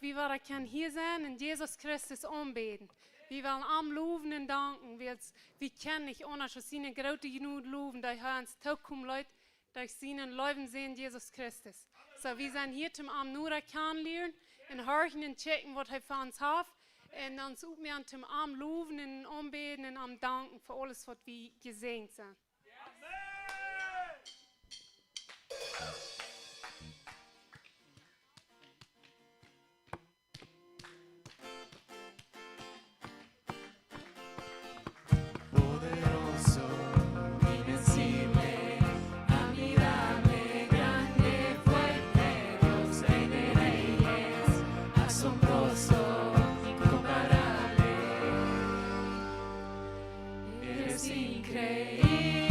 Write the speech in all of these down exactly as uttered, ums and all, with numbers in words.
Wie wellen kjennen hia sennen un Jesus Christus aunbäden. Wie wellen am lowen un danken, wiels wie kjennen nich aundasch aus siene groote Jnod lowen, dee hee ons tookjemt, Leet, derch sienen leewen Sän Jesus Christus. Soo, wie sent hia toom am noda kjanen lieren un horchen un checken, waut hee fa ons haft. Un ons uk mea toom am lowen un aunbäden un am danken fa aules, waut wie jesäajent sent. Poderoso, invencible, admirable, grande, fuerte, Dios, Rey de reyes, asombroso, incomparable. Eres increíble.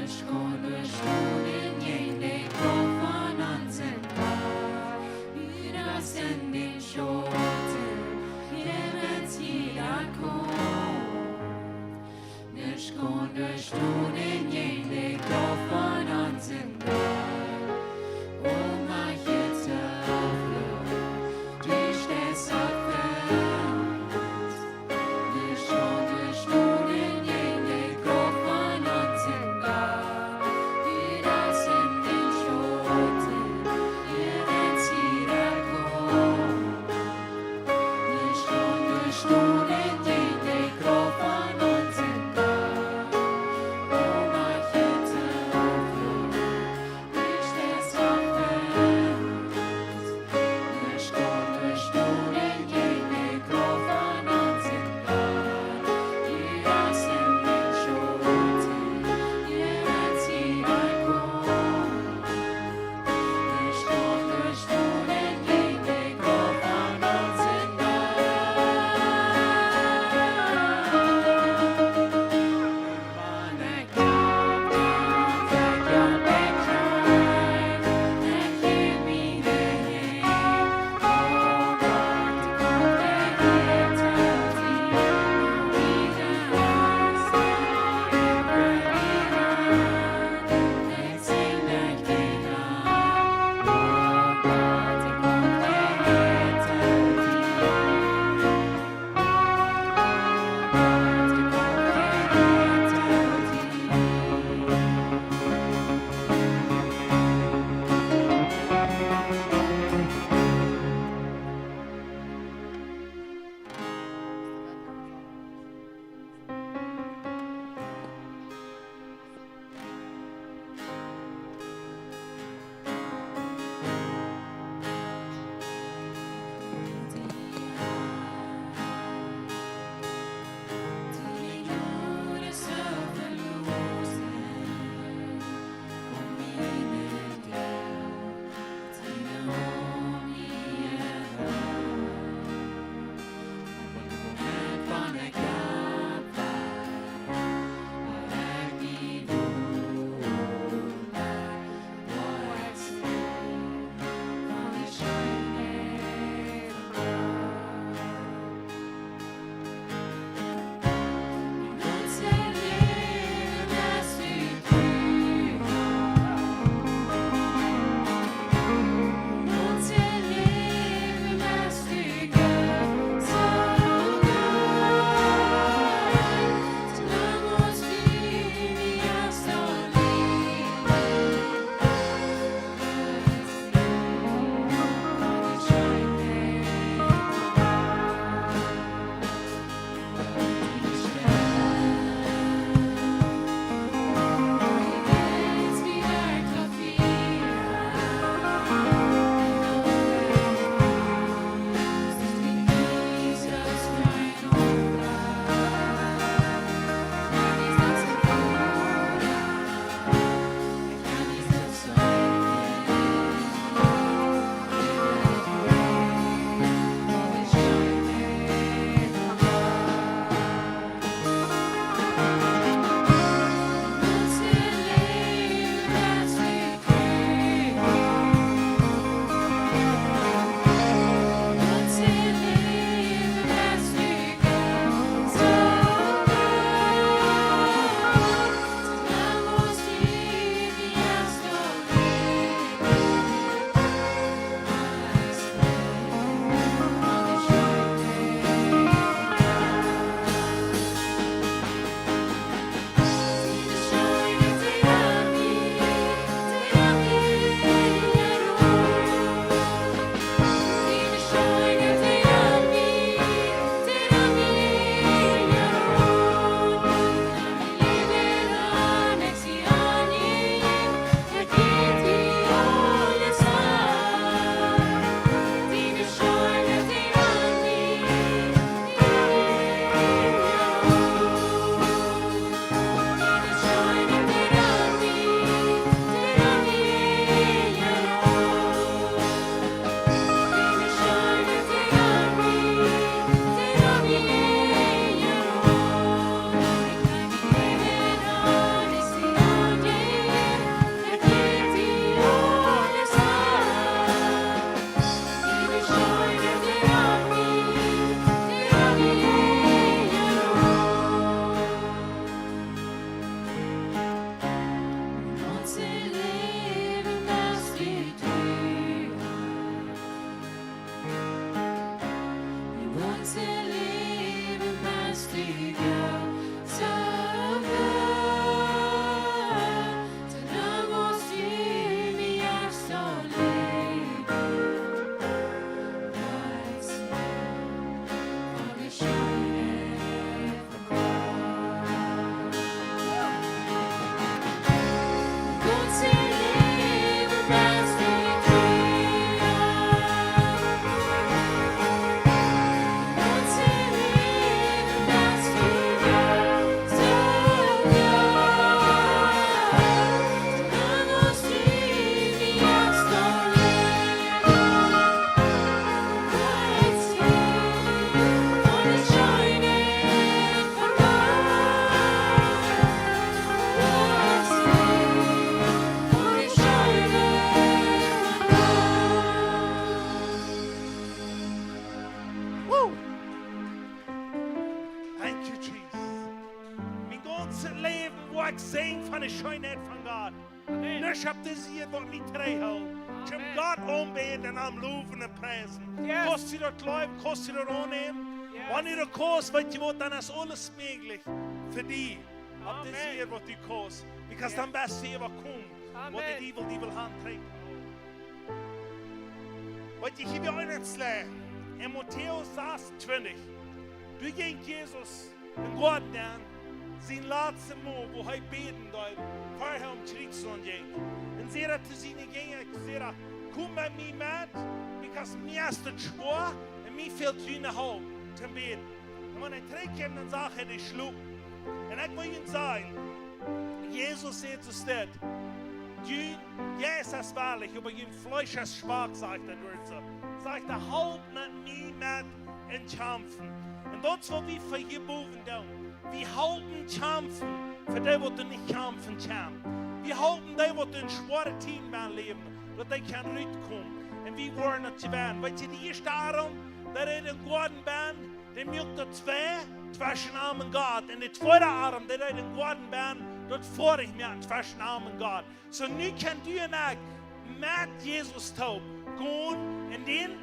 Nuscht kaun doa stonen jäajen de Krauft von onsen Gott. Hia es en dän Schauten, hia es jieda Kaumf. Nuscht kaun doa stonen jäajen de Krauft von onsen Gott. Oolmajcht es de Toflucht, du steist opp fa ons. Nuscht kaun doa stonen jäajen de Krauft von onsen Gott. Hia Amen. Nuscht opp dise Ieed woat mie trigjhoolen. Ekj woa Gott aunbäden un am lowen un priesen. Yes. Kaust du daut jleewen? Kaust du daut aunnämen? Yes. Wan du daut kaust, weetst du waut, dan es aules mäajlich fa die. Opp dise Ieed waut du kaust. Because dan best du äwakomen. Waut de Diewel die well han, trigjhoolen. Waut ekj hia wia en Matäus sasuntwintich. Doa jinkj Jesus em Goaden nenn, sien latstet Mol, wua hee bäden deed, ver hee aum Kjriez aunjinkj. Un säd to siene Jinja, säd: "Komt met mie met, because mie es daut schwoa un mie fält june Help toom bäden." Un wan hee trigjkjeem, dan sach hee dee schlopen. Un ekj well junt sajen, Jesus säd soo: "Jun Jeist es wellich, oba jun Fleesch es schwak", sajcht daut Wuat soo. Sajcht hee: "Halpt met mie met un kjamfen." Un daut es waut wie fa hia bowen doonen. Wie halpen kjamfen fa dee, waut doa nich kjamfen kjennen. Wie halpen dee, waut en schwoare Tieden bennen läwen, daut dee kjennen rutkomen. Un wie woaren daut jewennen. Weetst du, de ieeschte Adam, dee deed em Goaden bennen, dee muak daut twei tweschen am un Gott. Un de tweede Adam, dee deed em Goaden bennen, daut foadich moaken tweschen am un Gott. Soo nu kjenn du un ekj met Jesus toop gonen un dän,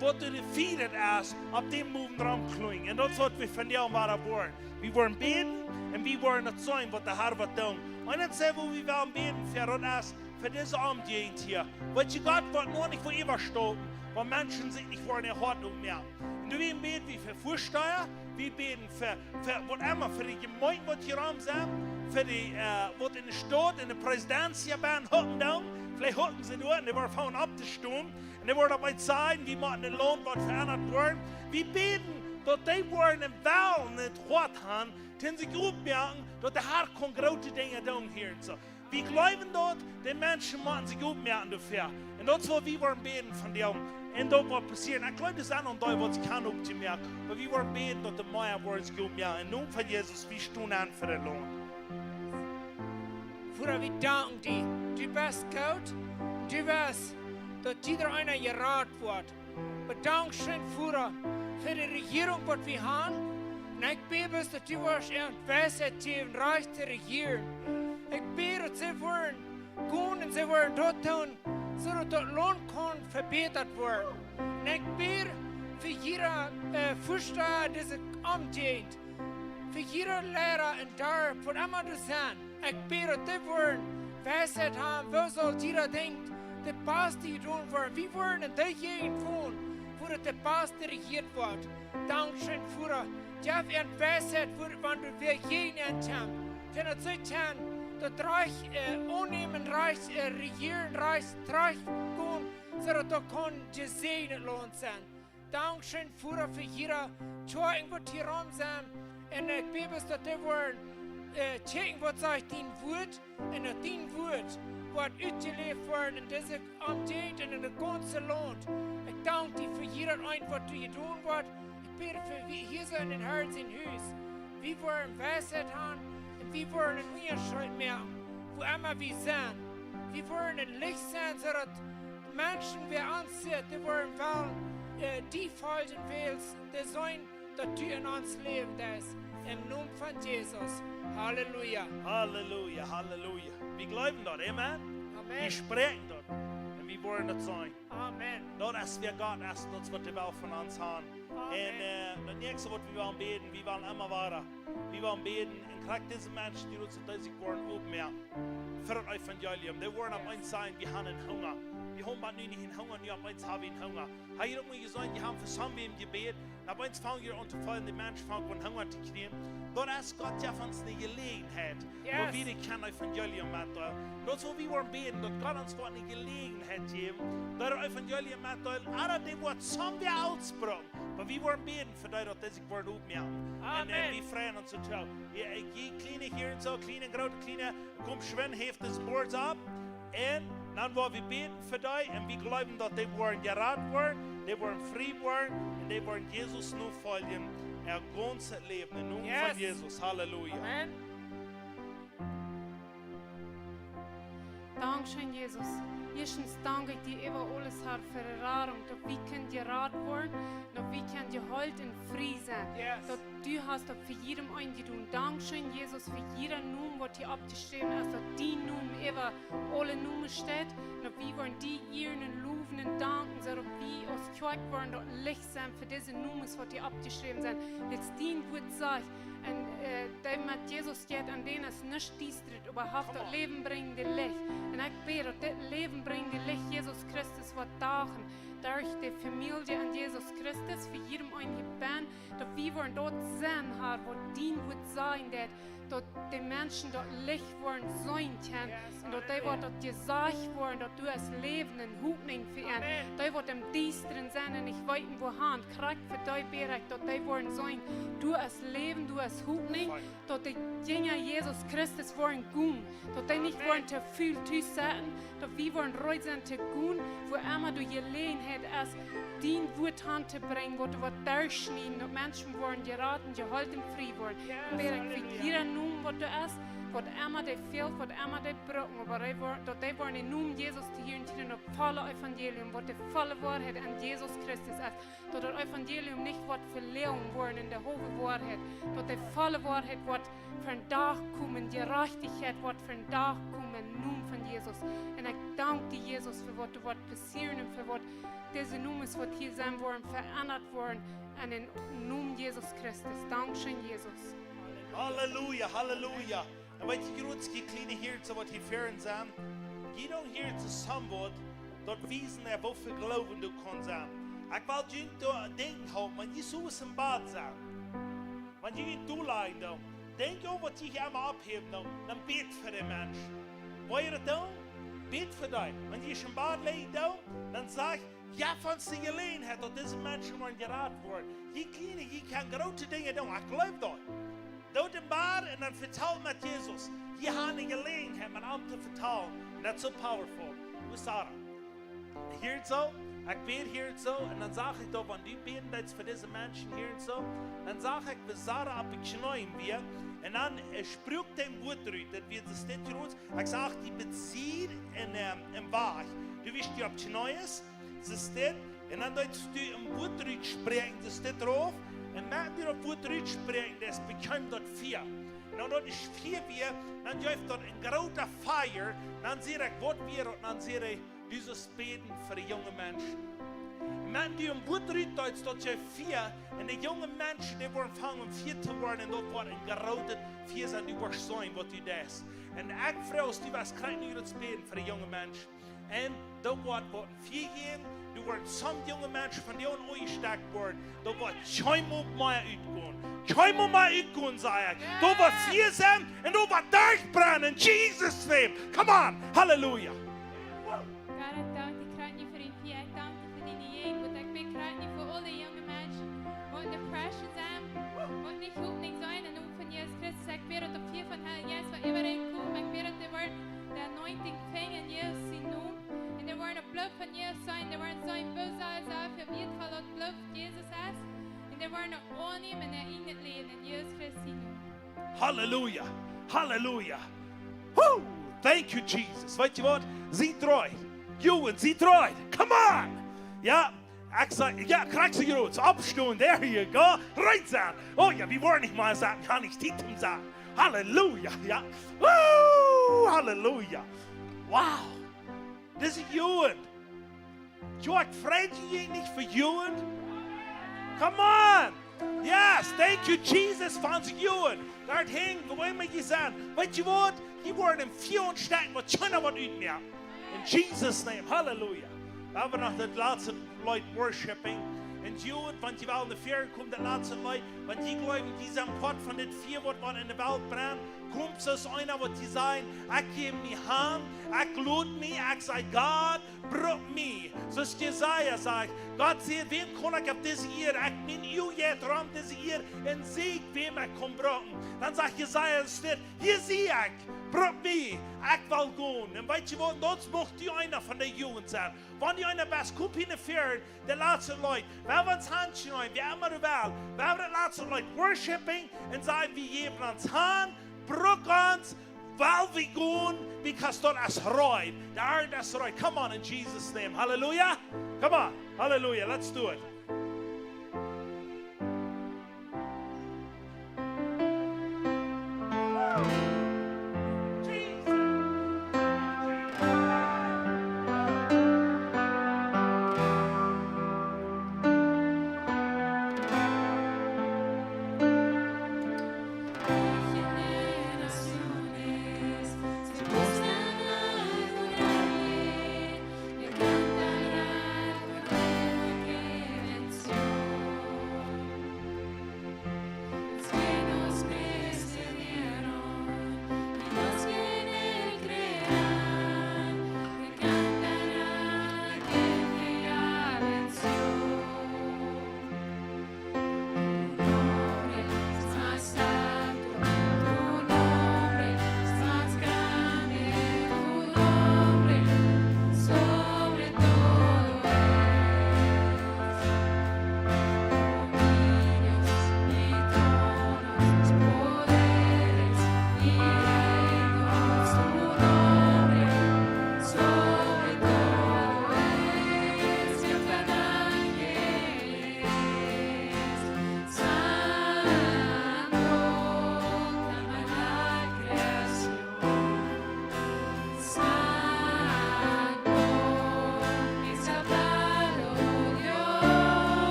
waut doa de Fient es, opp dän bowen romkloagen. Un daut es waut wie vondoag woaren. Wie woaren bäden un wie woaren daut seenen, waut de Herr woat doonen. Un daut es, wua wie wellen bäden fa, daut es fa dise Omjäajent hia. Waut je Gott woat noch nich fa äwastaupen, wua Menschen sikj nich woaren äa Hoat opmoaken. Un doawäajen bäd wie fa Väastäja, wie bäden fa, fa waut emma, fa de Jemeent waut hia rom sent, fa de, äh, waut en de Staut, en de Präsidentschaft bennen, hopen dan, veleicht hopen see doa, un dee woaren aunfangen opptostonen, un dee woaren opp eent sajen, wie motten daut Launt waut veendat woaren. Wie bäden, daut dee woaren en Wellen en daut Hoat han, dän sikj opmoaken, daut de Herr kaun groote Dinja doonen hia un soo. Wie jleewen daut, de Menschen motten sikj opmoaken doafäa. Un daut es waut wie woaren bäden vondoag. Un daut woat passieren. Ekj jleew, doa sent aul dee waut sikj han opjemoakt. Oba wie woaren bäden, daut de mea woaren sikj opmoaken. Em Nomen von Jesus, wie stonen aun fa daut Launt. Voda, wie danken die. Du best goot. Du weetst, daut jieda eena jerat woat. Oba dankscheen, Voda, fa de Rejierunk waut wie han. Un ekj bäd bloos, daut du woascht an Weisheit jäwen, rajcht to rejieren. Ekj bäd, daut see woaren gonen un see woaren daut doonen, soo daut daut Launt kaun vebätat woaren. Un ekj bäd fa jieda, äh, Väastäja dise Omjäajent, fa jieda Liera em Darp, waut emma doa sent. Ekj bäd, daut dee woaren Weisheit han, woo saul jieda Dinkj daut baste jedonen woaren. Wie woaren en dee Jäajent wonen, wua daut daut baste rejieet woat. Dankscheen, Voda. Jeff an Weisheit, wua, wan doa wäa jäajen an kjemt, dan daut see kjennen daut rajcht, äh, aunnämen, rajcht, äh, rejieren, rajcht, rajcht gonen, soo daut daut kaun jesäajent Launt sennen. Dankscheen, Voda, fa jieda Kjoakj waut hia rom sent. Un ekj bäd bloos, daut dee woaren, äh, checken, waut sajcht dien Wuat, un daut dien Wuat woat utjeläft woaren en dise Omjäajent un en daut gaunze Launt. Ekj dank die fa jieda eent, waut du jedonen woascht. Ekj bäd fa wie hia sent en Herrn sien Hus. Wie woaren Weisheit han un wie woaren en Unjascheet moaken, wua emma wie sent. Wie woaren en Licht sennen, soo daut Menschen, wäa ons sitt, dee woaren wellen, äh, die foljen, wiels dee seenen, daut du en ons Läwen best. Em Nomen von Jesus. Halleluja. Halleluja, Halleluja. Wie jleewen daut, amen? Amen. Wie spräakjen daut. Un wie woaren daut seenen. Amen. Daut es wäa Gott es, daut es waut hee well von ons han. Amen. Un, äh, daut näakjste waut wie wellen bäden, wie wellen emma wada, wie wellen bäden, un krakjt dise Menschen, dee ons daut sikj woaren opmoaken fa daut Evangelium. Dee woaren opp eent sajen, wie han en Hunga. Wie han mau nu nich en Hunga, nu opp eent ha wie en Hunga. Ha jie daut mol jeseenen, dee han fa someone jebät, un opp eent fangen dee aun to feelen, de Mensch fangt aun Hunga to kjrieen. Daut es Gott jeft ons ne Jeläajenheit, wua wie dee kjennen Evangelium metdeelen. Un daut es wua wie woaren bäden, daut Gott ons woat ne Jeläajenheit jäwen, daut Evangelium metdeelen, ooda dee woat someone else brucken. Oba wie woaren bäden fa dee, daut dee sikj woaren opmoaken. Un, äh, wie freien ons soo. Jie, jie kjliene hia un soo, kjliene, groote, kjliene, komt schwind, heft daut Bord opp. Un dan woa wie bäden fa dee. Un wie jleewen, daut dee woaren jerat woaren, dee woaren frie woaren. Un dee woaren Jesus nofoljen, äa gaunzet Läwen. Em Nomen von Jesus. Halleluja. Amen. Dankscheen, Jesus. Ieeschtens dank ekj die äwa aules, Herr, fa de Radunk, daut wie kjennen jerat woaren, daut wie kjennen jeheelt un frie sennen. Yes. Daut du hast daut fa jiedem eenen jedonen. Dankscheen, Jesus, fa jieda Nomen, waut hia oppjeschräwen es, daut dien Nomen äwa aule Nomen steit. Daut wie woaren die ieren un lowen un danken, soo daut wie aus Kjoakj woaren daut Licht sennen fa dise Nomes, waut hia oppjeschräwen sent. Wiels dien Wuat sajcht, un, äh, dee met Jesus jeit, aun dän es nuscht diestret, oba haft daut läwenbrinjende Licht. Un ekj bäd, daut dit läwenbrinjende Licht, Jesus Christus, woat dagen derch de Famielje aun Jesus Christus, fa jiedem eenen hia benn, daut wie woaren daut seenen, Herr, waut dien Wuat sajen deit, daut de Menschen daut Licht woaren seenen kjennen. Yes, un daut dee woat daut jesajcht woaren, daut du hast Läwen un Hopninj fa an. Amen. Dee waut em Diestren sent un nich weeten, wua han, krakjt fa dee bäd ekj, daut dee woaren seenen, du hast Läwen, du hast Hopninj, daut de Jinja Jesus Christus woaren gonen, daut dee nich woaren to väl tus setten, daut wie woaren reed sennen to gonen, wua emma de Jeläajenheit es, dien Wuat han to brinjen, waut doa woat derchschnieden, daut Menschen woaren jerat, jeheelt un frie woaren. Yes, bäd ekj fa jieda Nomen, waut doa es, waut emma dee fält, waut emma dee brucken, oba dee woa-, daut dee woaren em Nomen Jesus to hieren kjennen, daut volle Evangelium, waut de volle Woarheit aun Jesus Christus es. Daut daut Evangelium nich woat veloaren woaren en de haulwe Woarheit, daut de volle Woarheit woat vondoag komen, Jerajchtichkjeit woat vondoag komen em Nomen von Jesus. Un ekj dank die, Jesus, fa waut doa woat passieren un fa waut dise Nomes, waut hia sennen woaren, veendat woaren. En dän Nomen Jesus Christus. Dankscheen, Jesus. Halleluja, halleluja. Un weet jie, jrod jie kjliene Hieren, soo waut hia väaren sent, jie doonen hia to somebody daut wiesen, woo väl Gloowen doa kaun sennen. Ekj well junt doa denkjen halpen, wan jie soo aus em Bad sent, wan jie junt dol lajen doonen, denkj aun waut jie hia emma opphäwen doonen, dan bät fa dän Mensch. Wan jie daut doonen, bät fa dän. Wan jie em Bad lajen doonen, dan saj: Jeff ons de Jeläajenheit, daut dise Menschen woaren jerat woaren. Jie kjliene, jie kjennen groote Dinja doonen. Ekj jleew daut. Doot em Bad un dan vetalt met Jesus. Jie haben de Jeläajenheit met am to vetalen. Un daut es soo powerful. Woo es Sarah? Hia soo, ekj bäd hia soo, un dan sach ekj daut, wan du bäden deist fa dise Menschen hia soo, dan sach ekj, woo Sarah opp de Kjneeen wia, un dan, äh, spruak dee een Wuat rut, daut wia, daut es dit jrod, ekj sach, die bezieht en, ähm, em Wajch. Du wist die opp Kjneeen, daut es dit, un dan deist du een Wuat rutspräakjen, daut es dit rauf, un met daut Wuat rutspräakjen, daut bekjeem daut Fia. Un dan daut es Fia wia, dan jeef daut een groota fire, dan säd ekj, waut wia, un dan säd hee, du sust bäden fa de junge Menschen. Wan du een Wuat rut deist, daut jeef Fia, un de junge Menschen, dee woaren aunfangen Fia to woaren, un daut woat een grootet Fia sennen, du woascht seenen, waut du deist. Un ekj froag, du woascht kjrieen, du sust bäden fa de junge Menschen. Un doa woat waut Fia jäwen, doa woaren some junge Menschen von die aunjestakjt woaren, doa woat kjeenmol mea utgonen. Kjeenmol mea utgonen, saj ekj. Doa woat Fia sennen un doa woat derchbrennen, in Jesus' name. Come on, halleluja. Gott, ekj dank die krakjt nu fa dien Fia. Ekj dank die fa diene Jäajenwoat. Ekj bäd krakjt nu fa aule junge Menschen, waut en Depression sent, waut nich Hopninj seenen, en dän Nomen von Jesus Christus. Ekj bäd daut de Fia von Heilja Jeist woat äwa an komen. Ekj bäd daut dee woaren de anointing finjen en Jesus sienen Nomen. Un dee woaren daut Bloot von Jesus seenen. Dee woaren seenen, woo sea, sea väl wieetvoll daut Bloot von Jesus es. Un dee woaren daut aunnämen en äa ieejnet Läwen en Jesus Christus sienen Nomen. Halleluja. Halleluja. Woo! Thank you, Jesus. Weet jie waut? Seid reed. Jungen, seid reed. Come on. Jo, ekj saj, jo, krakjt soo jrod. Oppstonen. There you go. Reed sennen. Oh jo, wie woaren nich mea sennen. Wie haben nich Tiet toom sennen. Halleluja. Jo. Woo! Halleluja. Wow. Dise Jugend. Jugend, freit jie junt nich fa Jugend? Come on! Yes, thank you, Jesus, fa onse Jugend. Doa hinjen, wua emma jie sent. Weet jie waut? Jie woaren em Fia aunstonen, waut kjeena woat utmoaken. In Jesus' name, halleluja. Wie haben noch daut latste Leet, Worshipping. Un Jugend, wan jie wellen no väaren komen, daut latste Leet, wan jie jleewen, jie sent Poat von dit Fia, waut, waut en de Welt brennt, komt soo aus eena, waut jie sajen: Ekj jäw mie han, ekj lot mie, ekj saj: Gott, bruk mie. Soo aus Jesaja sajcht, Gott säd: Wäm kaun ekj opp dise Ieed, ekj, mien Uag jeit rom dise Ieed un seenen, wäm ekj kaun brucken. Dan sajcht Jesaja: Dit, hia sie ekj, bruk mie, ekj well gonen. Un weet jie waut, daut mucht du eena von de Jugend sennen. Wan du eena best, komm hia no väaren, de latste Leet. Wie woaren ons hankjneen, woo emma du west. Wie woaren daut latste Leet, Worshipping, un sajen: Wie jäwen ons han, bruk ons, Well, we go on because daut es reed. De Arnt es reed. Come on, in Jesus' name. Hallelujah. Come on. Hallelujah. Let's do it.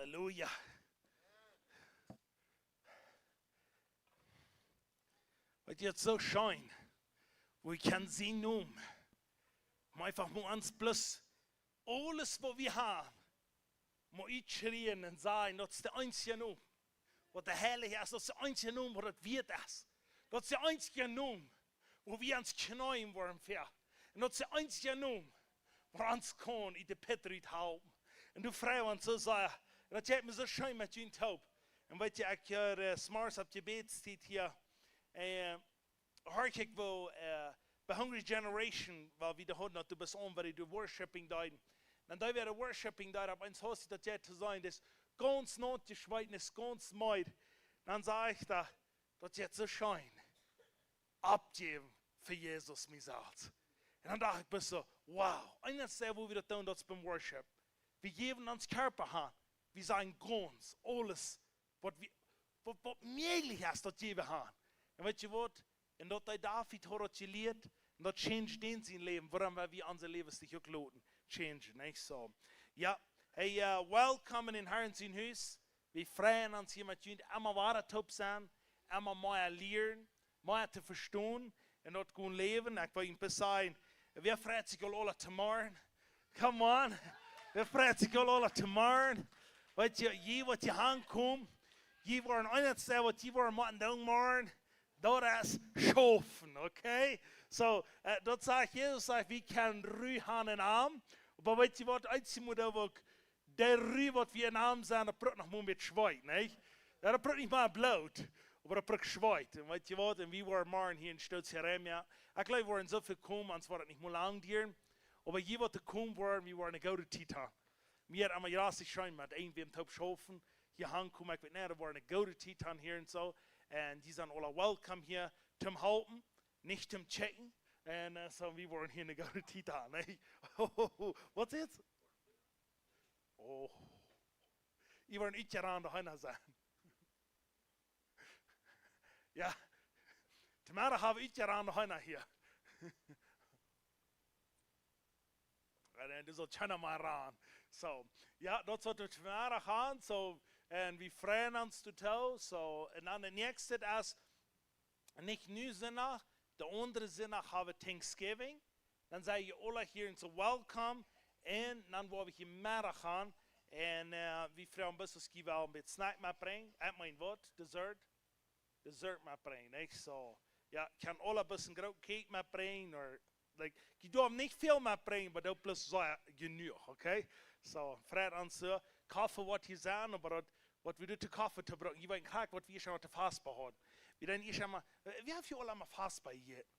Halleluja. Weet jie, daut es soo scheen, woo wie kjennen sien Nomen, mau eefach mau ons bloos aules waut wie haben, mau utschrieen un sajen: Daut es de eensje Nomen waut de heilich es, daut es de eensje Nomen waut daut wieet es. Daut es de eensje Nomen woo wie ons kjneeen woaren fa. Un daut es de eensje Nomen waut ons kaun ut de Pitt rut halpen. Un doa frei wie ons soo sea. Un daut jeit mie soo scheen met junt toop. Un weet jie, ekj, äh, 's Morjes opp Jebädstiet hia, äh, horch ekj woo, äh, bie Hungry Generation, wiels wie doa hauden daut doa bie ons aun, wua dee doa worshipping deeden. Un dee wieren worshipping doa, opp eemol haud ekj daut jeit to seenen, daut es gaunz naut jeschweit, es gaunz meed. Dan säd ekj doa: Daut jeit soo scheen. Oppjäwen fa Jesus mie selfst. Un dan docht ekj bie soo: Wow, un daut es woo wie daut doonen, daut es biem Worship. Wie jäwen ons Kjarpa han. Wie sajen gaunz aules waut wie, waut, waut mäajlich es, daut jäwen wie han. Un weet jie waut? Un daut deed David, haud daut jelieet, un daut changed dän sien Läwen, wuarom wie onse Läwes nich uk loten changen, nich soo? Jo, hey, äh, welcome en dän Harn sien Hus. Wie freien ons hia met junt emma wada toop sennen, emma mea lieren, mea to vestonen un daut gonen läwen. Ekj well junt bloos sajen, wäa freit sikj aul aula to morjen? Come on. Wäa freit sikj aul aula to morjen? Weet jie, jie waut hia aunkomen, jie woaren eent sennen, waut jie woaren motten doonen morjen, daut es schaufen, okay? So, äh, daut sajcht Jesus, sajcht, wie kjennen Ru han en am. Oba weet jie waut, eent mott uk, de Ru waut wie en am sennen, daut brukt noch mau met Schweit, nich? Jo, daut brukt nich mea Bloot, oba daut brukt Schweit. Un weet jie waut, un wie woaren morjen hia en Stoots Jeremia, ekj jleew, woaren soo väl komen, ons woat daut nich mea lang dieren. Oba jie waut doa komen woaren, wie woaren eene goode Tiet han. Mie haft emma jraslich scheen met irjentwäm toop schaufen, hia aunkomen, ekj weet nich, doa woaren eene goode Tiet han hia un soo. Un jie sent aula welcome hia toom halpen, nich toom checken. Un, äh, soo, wie woaren hia eene goode Tiet han, nä? Waut es? Oh. Jie woaren utjerant doa hinjen sennen. Jo. Tomorrow hab wie utjerant doa hinjen hia. Un dan es daut kjeena mea ran. So, jo, daut es waut wie tomorrow han. So, un wie freien ons doatoo. So, un dan de näakjste es, nich nu Sindach, de aundre Sindach hab wie Thanksgiving. Dan sent jie aula hia un soo welcome. Un dan woa wie hia Meddach han. Un, äh, wie freien ons, aus jie wellen een bät Snack metbrinjen. Ekj meen waut? Dessert? Dessert metbrinjen, nich? So, jo, kaun aula een bät groot Cake metbrinjen, ooda, like, jie doonen nich väl metbrinjen, oba daut bloos sea jenuach, okay? So, freit ons soo, Koffe woat hia sennen, oba daut, waut wie doonen to Koffe to brucken, jie weeten krakjt waut wie ieescht emol to Faspa hauden. Wie doonen ieescht emol, äh, wie haben hia aula emol Faspa jejäten?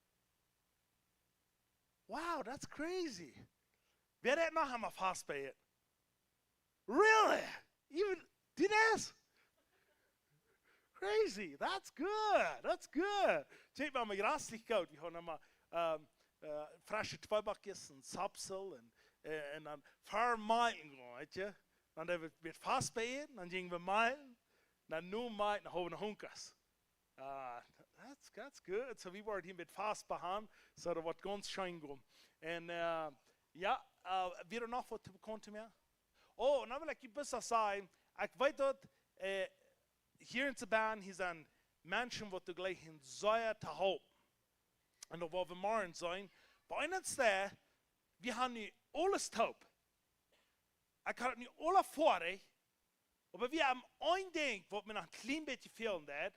Wow, that's crazy. Wäa haft noch emol Faspa jejäten? Really? Even, did ask? Crazy. That's good. That's good. Seet, wie haben jraslich goot. Wie haben emol, ähm, äh, fresche Tweeback un Sapsel un, äh, un dan Farm Mountain, weet jie? Dan haben wie met Faspa äten, dan jinjen wie Mountain, dan no Mountain, dan haben wie Hunkas. Ah, that's, that's good. So, wie woaren hia met Faspa han, so daut woat gaunz scheen gonen. Un, äh, jo, äh, wada noch waut to bekomen to mie? Oh, nu well ekj junt bloos sajen, ekj weet daut, äh, hia en Sabana, hia sent Menschen waut doa jleichen sea to halpen. Un daut woa wie morjen seenen. Bie ons doa, wie haben nu aules toop. Ekj hab nu aula foadich, oba wie haben een Dinkj waut mie noch een kjlien bät fälen deit.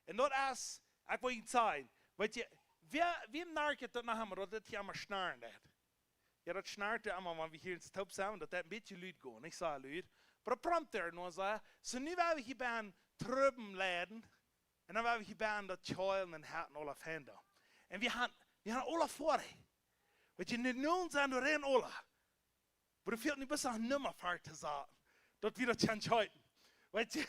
Un daut es, ekj well junt sajen, weet jie, wäa, wäa moakt daut noch emol, daut daut hia emol schnarren deit? Jo, daut schnarrt emol, wan wie hia en Stoop sent, daut deit een bät lud gonen, nich soo lud. Oba daut prompt doa noch soo, so nu woa wie hia bie een Trubbel leiden, un dan woa wie hia bie een daut Kjwälen un Haten aula fein doonen. Un wie haben, wie haben aula foadich. Weet jie, nu, nu sent wie rein aula. Oba doa fält nu bloos noch een Numma fa to sajen, daut wie daut kjennen scheeten. Weet jie,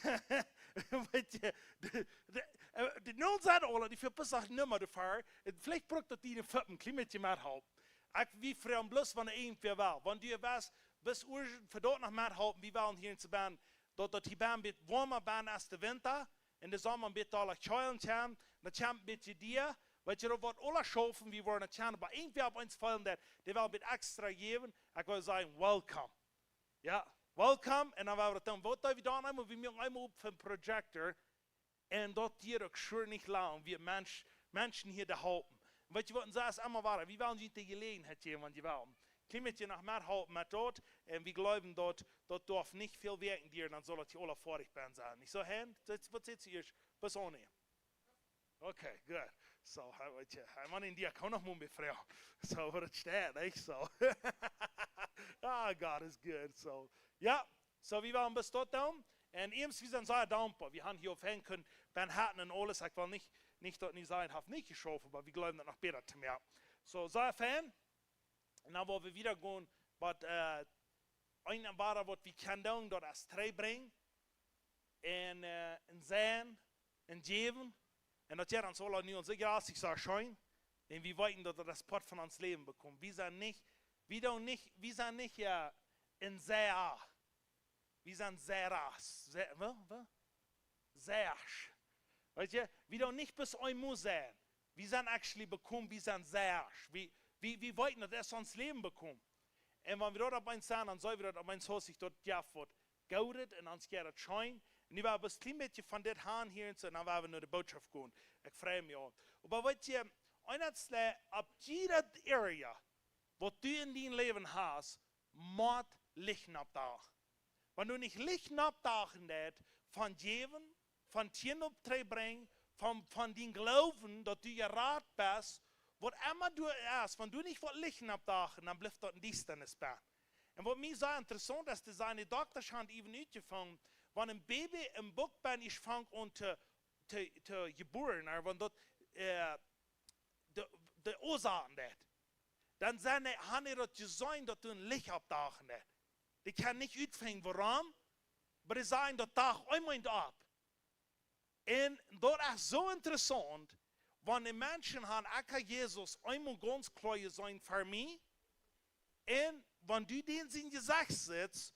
weet jie, de, de, äh, de nu sent aula, doa fält bloos noch een Numma doafäa. Un veleicht brukt daut dee een Fuppen, kjlien bät methalpen. Ekj, wie freien bloos, wan irjentwäa well. Wan du west, best urgent fa daut noch methalpen, wie wellen hia en Sabana, daut, daut hia bie een bät woama bie es de Winta, un de Somma een bät dolla kjwälen kjemt, dan kjemt een bät die, weet jie, daut woat aula schaufen, wie woaren daut kjennen, oba irjentwäa opp ons fälen deit, dee well een bät extra jäwen, ekj well sajen, welcome. Jo, Welcome. Un dan woa wie daut doonen. Waut doo wie dan? Eemol, wie moaken eemol opp fa een Projector. Un daut diet uk sure nich lang, wie Mensch, Menschen hia to halpen. Un weet jie waut, un soo es emma wada, wie wellen junt de Jeläajenheit jäwen, wan jie wellen. Kjeen met jie noch mea halpen met daut. Un wie jleewen daut, daut darf nich väl Wäakj dieren, dan saul daut hia aula foadich bie sennen. Nich soo, Hein? Daut, waut sajchst du ieescht? Best du aun? Okay, good. So, hee, weet jie, hee, Maun, en dee kaun noch mol befrieen. So, waut et steit, nich? So. Ah, God is good. So, jo, so, wie wellen bloos daut doonen. Un ieescht, wie sent sea dankboa. Wie haben hia opp Henken, bie Haten un aules. Ekj well nich, nich daut nich sennen, haft nich jeschauft, oba wie jleewen daut noch bäta to moaken. So, sea fein. Un dan woa wie wieda gonen, waut, äh, een un aundret waut wie kjennen doonen, daut es trigj brinjen. Un, äh, un sennen, un jäwen. Un daut jeit ons aula nu aun sikj, jo, es nich soo scheen. Un wie weeten daut daut es Poat von ons Läwen bekomen. Wie sent nich, wie doonen nich, wie sent nich, jo, en sea. Wie sent sea, sea, waut, waut? Sea. Weet jie, wie doonen nich bloos eemol sennen. Wie sent actually bekomen, wie sent sea. Wie, wie, wie weeten daut es ons Läwen bekomen. Un wan wie daut opp eemol seenen, dan seenen wie daut opp eemol, soo aus sikj daut, jo, waut Goodet un ons jeit daut scheen. Un nu woa wie een kjleen bät von dit haben hia un soo, dan woa wie no de Bootschoft gonen. Ekj frei mie aul. Oba weet jie, eent es, äh, opp jieda Area, waut du en dien Läwen hast, mott Licht oppdachen. Wan du nich Licht oppdachen deist, von jäwen, von Tienden opp trigj brinjen, von, von dien Gloowen, daut du jerat best, waut emma du es, wan du nich waut Licht oppdachen, dan blift daut en Diestanis bie. Un waut mie sea interessaunt es, daut sent de Dokta haben äwen utjefungen, wan een Baby em Buck bie es, fangt aun to, to, to jebuaren, ooda wan daut, äh, de, de Uasoak deed. Dan sent dee, haben dee daut jeseenen, daut doa een Licht oppdachen deed. Dee kjennen nich utfinjen wuarom, oba dee sajen, daut dach eemol opp. Un daut es soo interessaunt, wan de Menschen haben, ekj hab Jesus eemol gaunz kloa jeseenen fa mie. Un wan du dän sien Jesecht sitst,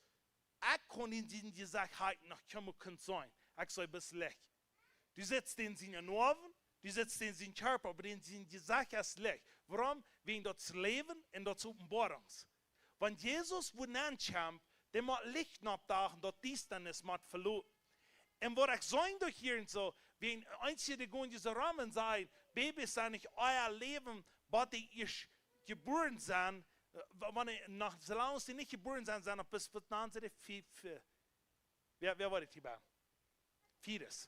ekj kunn dän sien Jesecht hia noch kjeenmol kunt seenen. Ekj see bloos Licht. Du sitst dän siene Noawen, du sitst dän sien Kjarpa, oba dän sien Jesecht es Licht. Wuarom? Wäajen daut es Läwen un daut es Openboarunk. Wan Jesus woat nenn kjemt, dee mott Licht oppdachen, daut Diestanis mott veloten. Un waut ekj seenen doo hia un soo, wäajen eenje, dee gonen soo rom un sajen, Babys sent nich ea Läwen, waut dee ieescht jebuaren sent, äh, wa-, wan dee noch, soo lang aus dee nich jebuaren sent, sent opp, waut nanen see dee, Fe-, Fe-, wäa, wäa woat et hia bie? Fetus.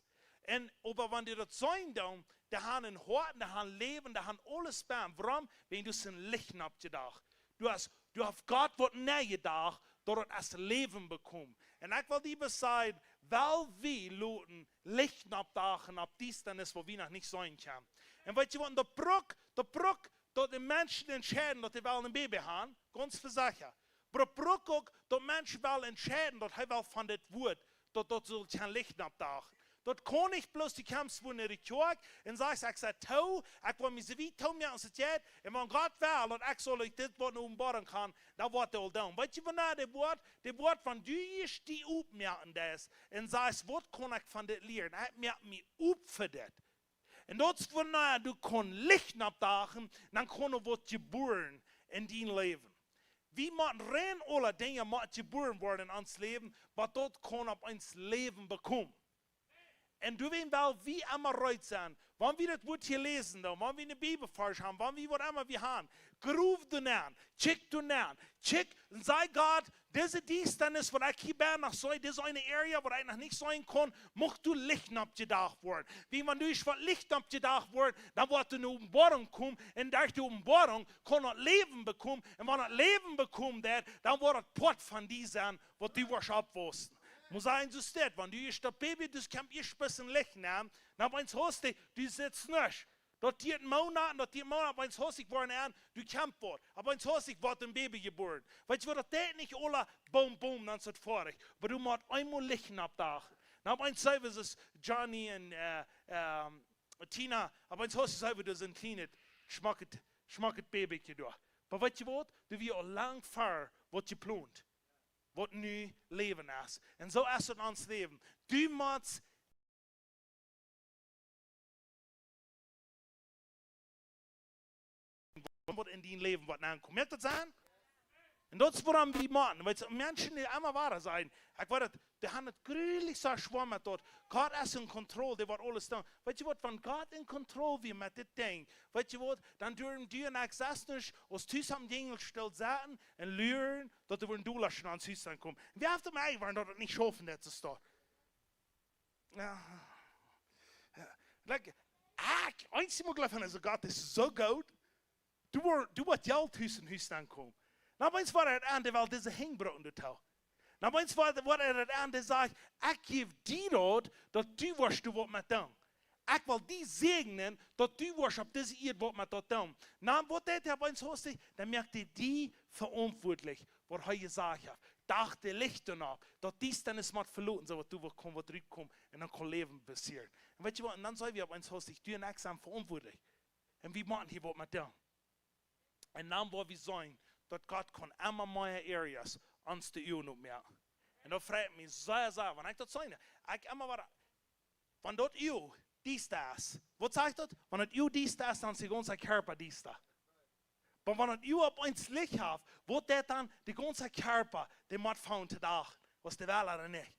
Un oba wan dee daut seenen doonen, dee haben een Hoat, dee haben Läwen, dee haben aules bie. Wuarom? Wäajen du hast een Licht oppjedocht. Du hast, du hast Gott waut nenn jedocht, daut et aus Läwen bekomen. Un ekj well die bloos sajen, well wie loten Licht oppdachen opp Diestanis, waut wie noch nich seenen kjennen. Un weet jie waut, daut brukt, daut brukt daut de Menschen entscheiden, daut dee wellen een Baby haben, gaunz fa secha. Oba daut brukt uk, daut Menschen wellen entscheiden, daut hee well von dit Wuat, daut, daut saul kjeen Licht oppdachen. Daut kaun nich bloos, du kjemst wua no de Kjoakj un sajchst, ekj saj too, ekj well mie soo wiet too moaken aus et jeit, un wan Gott well, daut ekj saul ut dit Wuat ne Openboarunk haben, dan woat hee aul doonen. Weet jie, wanea dee woat, dee woat, wan du ieescht die oppmoaken deist un sajchst, waut kaun ekj von dit lieren? Ekj moak mie op fa dit. Un daut es wanea du kaust Licht oppdachen, dan kaun doa waut jebuaren en dien Läwen. Wie motten rein aule Dinja motten jebuaren woaren en ons Läwen, waut daut kaun opp ons Läwen bekomen. Un du, wan well wie emma reed sennen, wan wie daut Wuat hia läsen, dan, wan wie een Bibelvarsch haben, wan wie waut emma wie haben, grow doa nenn, check doa nenn, check, un saj Gott, dise Diestanis, waut ekj hia bie noch see, dise eene Area, waut ekj noch nich seenen kaun, mucht doa Licht oppjedocht woaren. Wäajen wan doa ieescht waut Licht oppjedocht woat, dan woat doa ne Openboarunk komen, un derch de Openboarunk kaun daut Läwen bekomen, un wan daut Läwen bekomen deit, dan woat daut Poat von die sennen, waut du woascht oppwaussen. Mott sennen, soo steit, wan du ieescht daut Baby, du kjemst ieescht een bät Licht nenn, dan opp eemol hast du, du sitst nuscht. Daut diet Moonat, daut diet Moonat, opp eemol hast du woaren aun, du kjemst waut. Opp eemol hast du waut, een Baby jebuaren. Weet jie waut, daut deit nich aula boom, boom, dan es et foadich. Oba du motst eemol Licht oppdachen. Dan opp eemol sent wie soo aus Johnny un, äh, ähm, Tina, opp eemol hast du soo aus een kjlienet, schmocket, schmocket Babyke doa. Oba weet jie waut? Du wia aul lang ver waut jeplont. Waut nu Läwen es. Un soo es et en ons Läwen. Du motst waut en dien Läwen woat aunkomen. Moakt daut Senn? Un daut es wuarom wie motten, weetst, Menschen, dee emma wada sajen, ekj weet daut, dee haben daut jreslich soo schwoa met daut. Gott es en Kontroll, dee woat aules doonen. Weetst du waut, wan Gott en Kontroll wia met dit Dinkj, weetst du waut, dan durwen du un ekj sest nich aus tus aum Jinjel stell sitten un luren, daut doa een Dolasch no ons Hus aunkomt. Un wie haben daut mol eewich, daut et nich schaufen deed, soo daut. Jo. Jo. Like, ekj, eensjemol jleewen, aulsoo Gott es soo goot. Du woascht, du woascht Jelt tus un tus aunkomen. Dan opp eemol woat et aun, dee well dise Henj brucken doatoo. Dan opp eemol woat, woat et aun, dee sajcht, ekj jäw die daut, daut du woascht doa waut met doonen. Ekj well die säajnen, daut du woascht opp dise Ieed waut met daut doonen. Dan woat daut opp eemol hastich, dan moakt hee die veauntwuatlich, waut hee jesajcht haft. Docht dee Licht doano, daut Diestanis mott veloten, soo daut du woascht kjennen waut trigjkomen un dan kaun Läwen passieren. Un weetst du waut, un dan sent wie opp eemol hastich, du un ekj sent veauntwuatlich. Un wie motten hia waut met doonen. Un dan woa wie seenen, daut Gott kaun emma mea Areas ons de Uagen opmoaken. Un daut freit mie sea, sea, wan ekj daut seenen, ekj emma wada, wan daut Uag diesta es, waut sajcht daut? Wan daut Uag diesta es, dan es de gaunze Kjarpa diesta. Oba wan daut Uag opp eemol Licht haft, woat daut dan, de gaunze Kjarpa, dee mott von Dach, aus dee well ooda nich.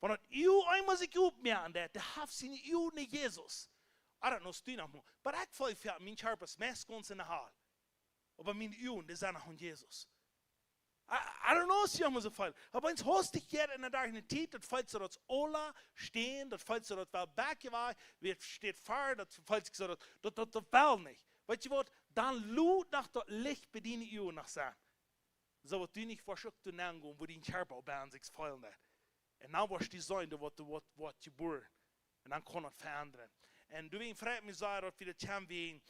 Wan daut Uag eemol sikj opmoaken deit, dee haft siene Uagen no Jesus. I don't know, stie noch mol. Oba ekj feel fa mien Kjarpa es meist gaunz enne Hal. Oba miene Uagen, dee sent noch aun Jesus. I, I don't know, see, must feel. Oba wan du hastich hia enne Dach enne Tiet, daut felt soo daut aula steit, daut felt soo daut well back wajch, wie steit ver, daut felt sikj soo daut, daut, daut, daut well nich. Weetst du waut? Dan lot noch daut Licht bie diene Uagen noch sennen. Soo daut du nich veleicht uk to naun gonen, woo dien Kjarpa opp aun sikj feelen deit. Un dan woascht du seenen, daut woat, daut woat, woat jebuaren. Un dan kaun daut veendren. Un du, ekj frei mie sea, daut wie daut kjennen, wie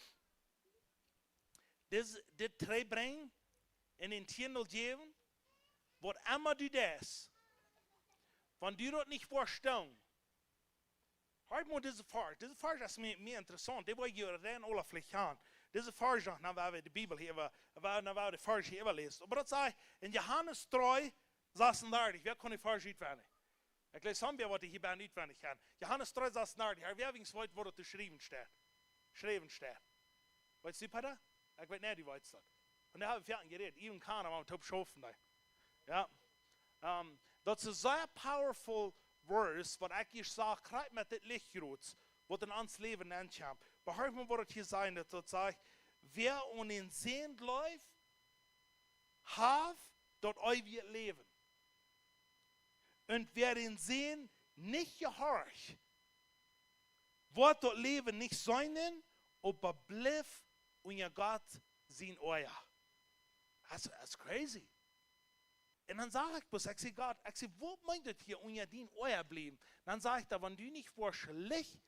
dit, dit trigjbrinjen un en Tiendel jäwen, waut emma du deist, wan du daut nich woascht doonen, hia mott dise Varsch, dise Varsch es mie, mie interessaunt, dee woat hia rein aula veleicht han. Dise Varsch, nu woa wie de Bibel hia, woa, woa, nu woa wie de Varsch hia äwaläsen. Oba daut sajcht en Johanes dree, sasuntachentich, wäa kaun dee Varsch utwendich? Ekj jleew, somebody waut hia bie utwendich kaun. Johanes dree sasuntachentich, hee, wäa weens weet, woo daut jeschräwen steit. Jeschräwen steit. Weetst du, Peter? Ekj weet nich, du weetst daut. Un doa hab wie foaken jerät, even kaun, wan wie toop schaufen, nä? Jo. Ehm, daut es een sea powerful verse, waut ekj hia sach, krakjt met dit Licht jrots, waut en ons Läwen nenkjemt. Oba horch mol, waut daut hia sajcht, daut, daut sajcht, wäa aun dän Sän jleeft, haft daut eewje Läwen. Un wäa dän Sän nich jehorcht, woat daut Läwen nich seenen, oba blift unja Gott sien Oaja. That's, that's crazy. Un dan saj ekj bloos, ekj saj, Gott, ekj saj, waut meent daut hia unja dien Oaja bliewen? Dan sajcht hee, wan du nich woascht Licht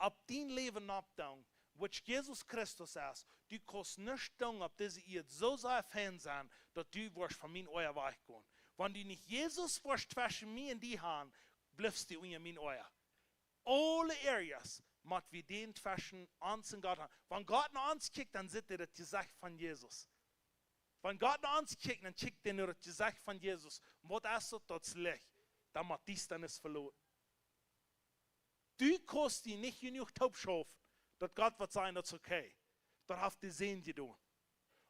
opp dien Läwen oppdoonen, waut Jesus Christus es, du kaust nuscht doonen opp dise Ieed soo sea fein sennen, daut du woascht von mien Oaja wajchgonen. Wan du nich Jesus woascht tweschen mie un die han, blifst du unja mien Oaja. Aule Areas mott wie dän tweschen ons un Gott han. Wan Gott no ons kjikjt, dan sitt hee daut Jesecht von Jesus. Wan Gott no ons kjikjt, dan kjikjt hee no daut Jesecht von Jesus. Un waut es daut? Daut es Licht. Dan mott Diestanis veloten. Du kaust die nich jenuach toop schaufen, daut Gott woat sajen, daut es okay. Daut haft de Sän jedonen.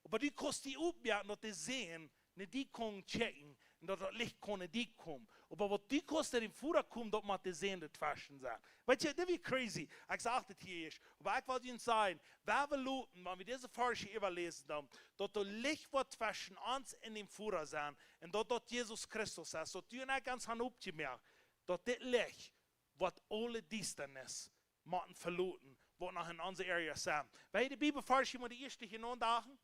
Oba du kaust die oppmoaken, daut de Sän no die kaun kjikjen un daut daut Licht kaun no die komen. Oba waut du kaust no dän Voda komen, daut mott de Sän doatweschen sennen. Weetst du, daut wia crazy. Ekj sach daut hia ieescht. Oba ekj well junt sajen, wan wie loten, wan wie dise Varsch äwaläsen, dan, daut daut Licht woat tweschen ons un dän Voda sennen. Un daut daut Jesus Christus es. Daut du un ekj ons han oppjemoakt, daut dit Licht woat aule Diestanis motten veloten, waut noch en onse Areas sent. Wan wie de Bibelvarsch hia mol de ieeschte hia aundoagen?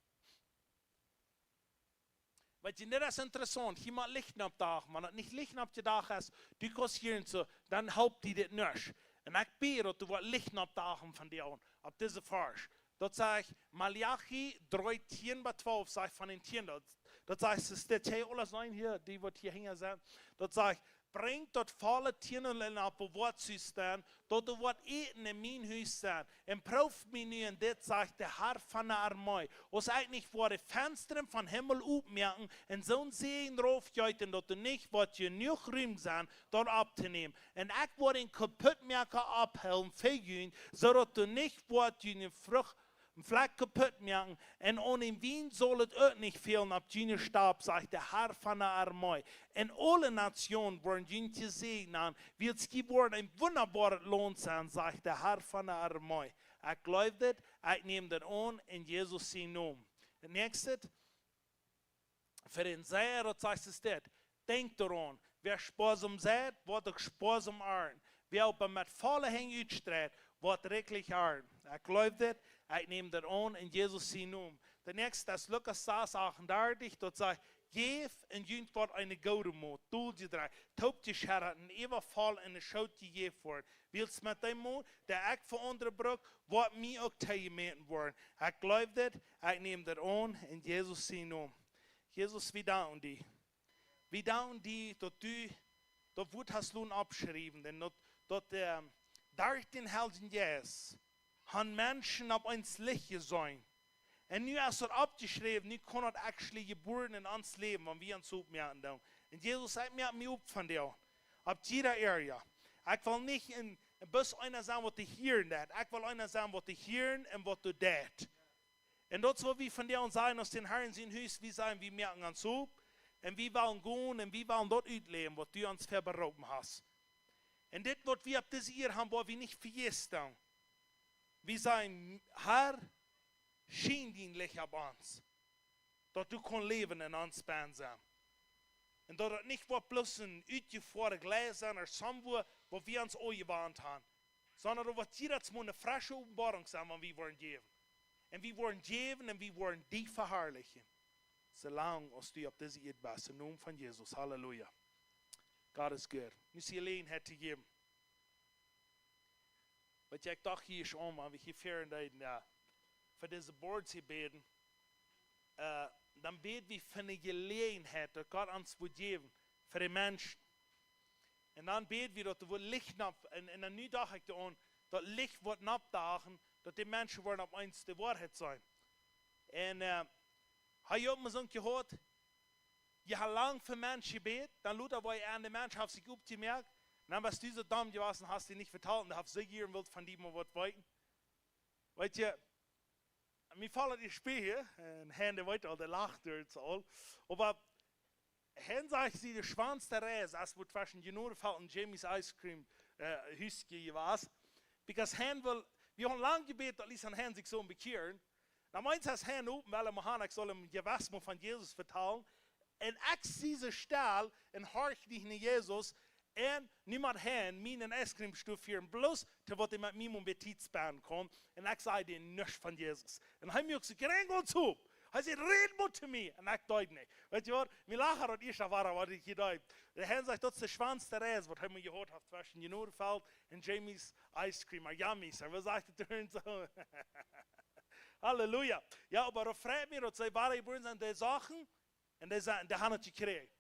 Weetst du, daut es interessaunt. Hia mott Licht oppdoagen. Wan daut nich Licht oppjedoagen es, du kaust hia un soo, dan halpt die dit nuscht. Un ekj bäd, daut doa woat Licht oppdoagen von die aun, opp dise Varsch. Daut sajcht Maleachi dree, tieen bat twalf, sajcht von dän Tiendel. Daut sajcht, es dit hia aules aun hia, dee waut hia hinja sent? Daut sajcht, brinjt daut volle Tiendel en opp daut Woakjhus dan, daut doa woat Äten en mien Hus sennen. Un proowt mie nu en dit, sajcht de Herr von de Armee, aus ekj nich woa de Fenstren vom Himmel oppmoaken un soon Säajen raufjeeten, daut doa nich woat jenuach Rum sennen, daut opptonämen. Un ekj woa dän Kaputtmoaka oppheelen fa junt, soo daut doa nich woat june Frucht een Flakj kaput moaken, un aun dän Wien saul et uk nich fälen opp june Stap, sajcht de Herr von de Armee. Un aule Natsjoonen woaren junt jesäajent, wiels jie woaren een wundaboaret Launt sennen, sajcht de Herr von de Armee. Ekj jleew dit, ekj näm dit aun en Jesus sienen Nomen. Daut näakjste, fa dän Seia, daut sajcht et dit: Denkjt doaraun, wäa spoasom seit, woat uk spoasom arnten. Wäa oba met volle Henj utstreit, woat rikjlich arnten. Ekj jleew dit, ekj näm dit aun en Jesus sienen Nomen. Daut näakjste es Lukas sas achtundartich, daut sajcht: Jäft un junt woat eene goode Mot toojedroagen, toopjescheddat un äwavoll en de Schoot jejäft woaren. Wiels met dän Mot, dän ekj fa aundre bruk, woat mie uk toojemäten woaren. Ekj jleew dit, ekj näm dit aun en Jesus sienen Nomen. Jesus, wie danken die. Wie danken die, daut du daut Wuat hast loten oppschriewen, un daut, daut, ähm, derch dän Heiljen Jeist han Menschen opp eemol Licht jeseenen. Un nu es daut oppjeschräwen, nu kaun daut actually jebuaren en ons Läwen, wan wie ons oppmoaken doonen. Un Jesus, ekj moak mie opp vondoag, opp jieda Area. Ekj well nich een, een bloos eena sennen, waut dee hieren deit. Ekj well eena sennen, waut dee hieren un waut dee deit. Un daut es waut wie vondoag sajen, aus dän Herrn sien Hus, wie sajen, wie moaken ons opp, un wie wellen gonen, un wie wellen daut utläwen, waut du ons fa beroopen hast. Un dit, waut wie opp dise Ieed han, woa wie nich vejäten. Wie sajen: Herr, schien dien Licht opp ons, daut du kaust läwen en ons bennen sennen. Un daut daut nich woat bloos een utjefoaret Jleis sennen, ooda somewhere, waut wie ons aunjewant han, sonda daut woat jiedatsmol eene fresche Openboarunk sennen, wan wie woaren jäwen. Un wie woaren jäwen un wie woaren die veharlichen. Soo lang aus du opp dise Ieed best, em Nomen von Jesus. Halleluja. God is good. Nu es de Jeläajenheit to jäwen. Waut ekj docht hia es om, wan wie hia väaren deeden, jo, fa dise boards hia bäden, äh, dan bäd wie fa eene Jeläajenheit, daut Gott ons woat jäwen, fa de Menschen. Un dan bäd wie, daut doa woat Licht nopp, un, un dan nu docht ekj doaraun, daut Licht woat noppdachen, daut de Menschen woaren opp eemol de Woarheit seenen. Un, äh, hab jie uk mol soont jeheat? Jie haben lang fa Menschen jebät, dan lota wia een, de Mensch haft sikj oppjemoakt, dan best du soo domm jewast un hast dee nich vetalt, un dee haft sikj hia un wult von die mol waut weeten. Weetst du, mie felt daut Spiel hia, un Hein, dee weet aul, dee lacht doa aul. Oba Hein sajcht, see, de schwoaste Reis es, wua tweschen Jenoa Feld un Jimmy's Ice Cream, äh, Hus jewast. Because Hein well, wie haben lang jebät, daut Lisa un Hein sikj sullen bekjieren. Dan meent see, Hein opp, well hee mol han, ekj saul am jewess mol von Jesus vetalen. Un ekj sie soo stell un horch nich no Jesus. Un nu mott Hein mie en Ice Cream Store fieren, bloos to waut hee met mie mol bie Tiet spenden kaun. Un ekj saj dän nuscht von Jesus. Un hee muak sikj krakjt soo opp. Hee säd: "Räd mol to mie." Un ekj deed nich. Weetst du waut? Mie lacht daut ieescht, waut ekj hia deed. De Hein sajcht, daut es de schwoaste Reis, waut hee mol jehaut haft tweschen Jenoa Feld un Jimmy's Ice Cream, or Yummies, or waut sajcht et doa soo? Halleluja. Jo, oba daut freit mie, daut see wadajebuaren sent, dee Sachen, un dee sent, dee haben et jekjräajen.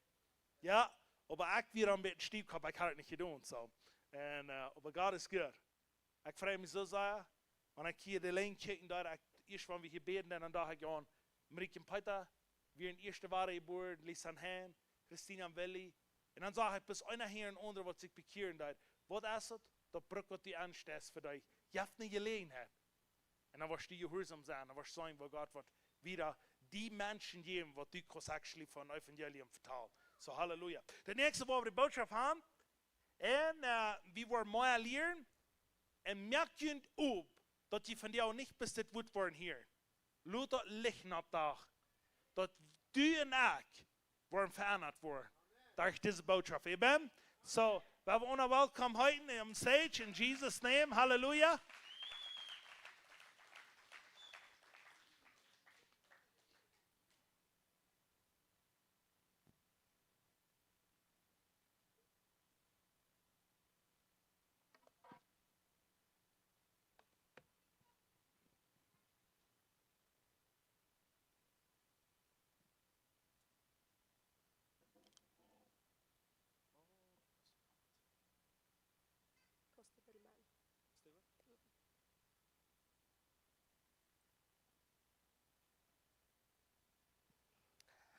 Jo, oba ekj wia een bät Stiefkopp, ekj haud et nich jedonen, soo. Un, äh, oba God is good. Ekj frei mie soo sea, wan ekj hia de Lien kjikjen deed, ekj, ieescht wan wie hia bäden, dan docht ekj aun Marieke un Peter, wieren ieescht wadajebuaren, Lisa un Hein, Christina un Willy. Un dan sach ekj bloos eena hia un aundre, waut sikj bekjieren deed. Waut es et? Daut brukt waut du aunsteist fa die. Jeft ne Jeläajenheit. Un dan woascht du jehuarsom sennen, dan woascht seenen, woo Gott woat wada die Menschen jäwen, waut du kaust actually von Evangelium vetalen. Soo, halleluja. De näakjste, wua wie de Botschaft haben, un, äh, wie woaren mea lieren. Un moakt junt opp, daut jie von die uk nich bloos dit Wuat woaren hieren. Lot daut Licht oppdachen, daut du un ekj woaren veendat woaren derch dise Botschaft. Amen? Soo, wie haben eenen Welcome heiten on stage in Jesus' name. Halleluja.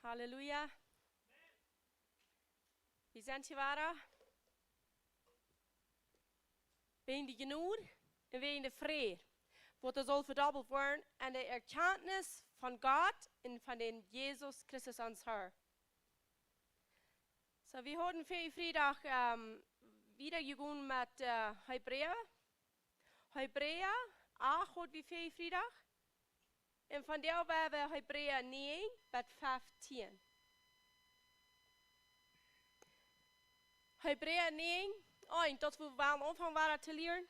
Halleluja. Wie sent hia wada wäajen de Jnod un wäajen de Fräd. waut doa saul vedobbelt woaren, aun de Erkjantnis von Gott un von dän Jesus Christus, ons Herr. So, wie hauden väajen Friedach, ähm, wieda jegonen met, äh, Hebräa. Hebräa acht haud wie väajen Friedach. Un vondoag woa wie Hebräa näajen bat feftieen. Hebräa näajen, oh, un daut wie wellen aunfangen wada to lieren.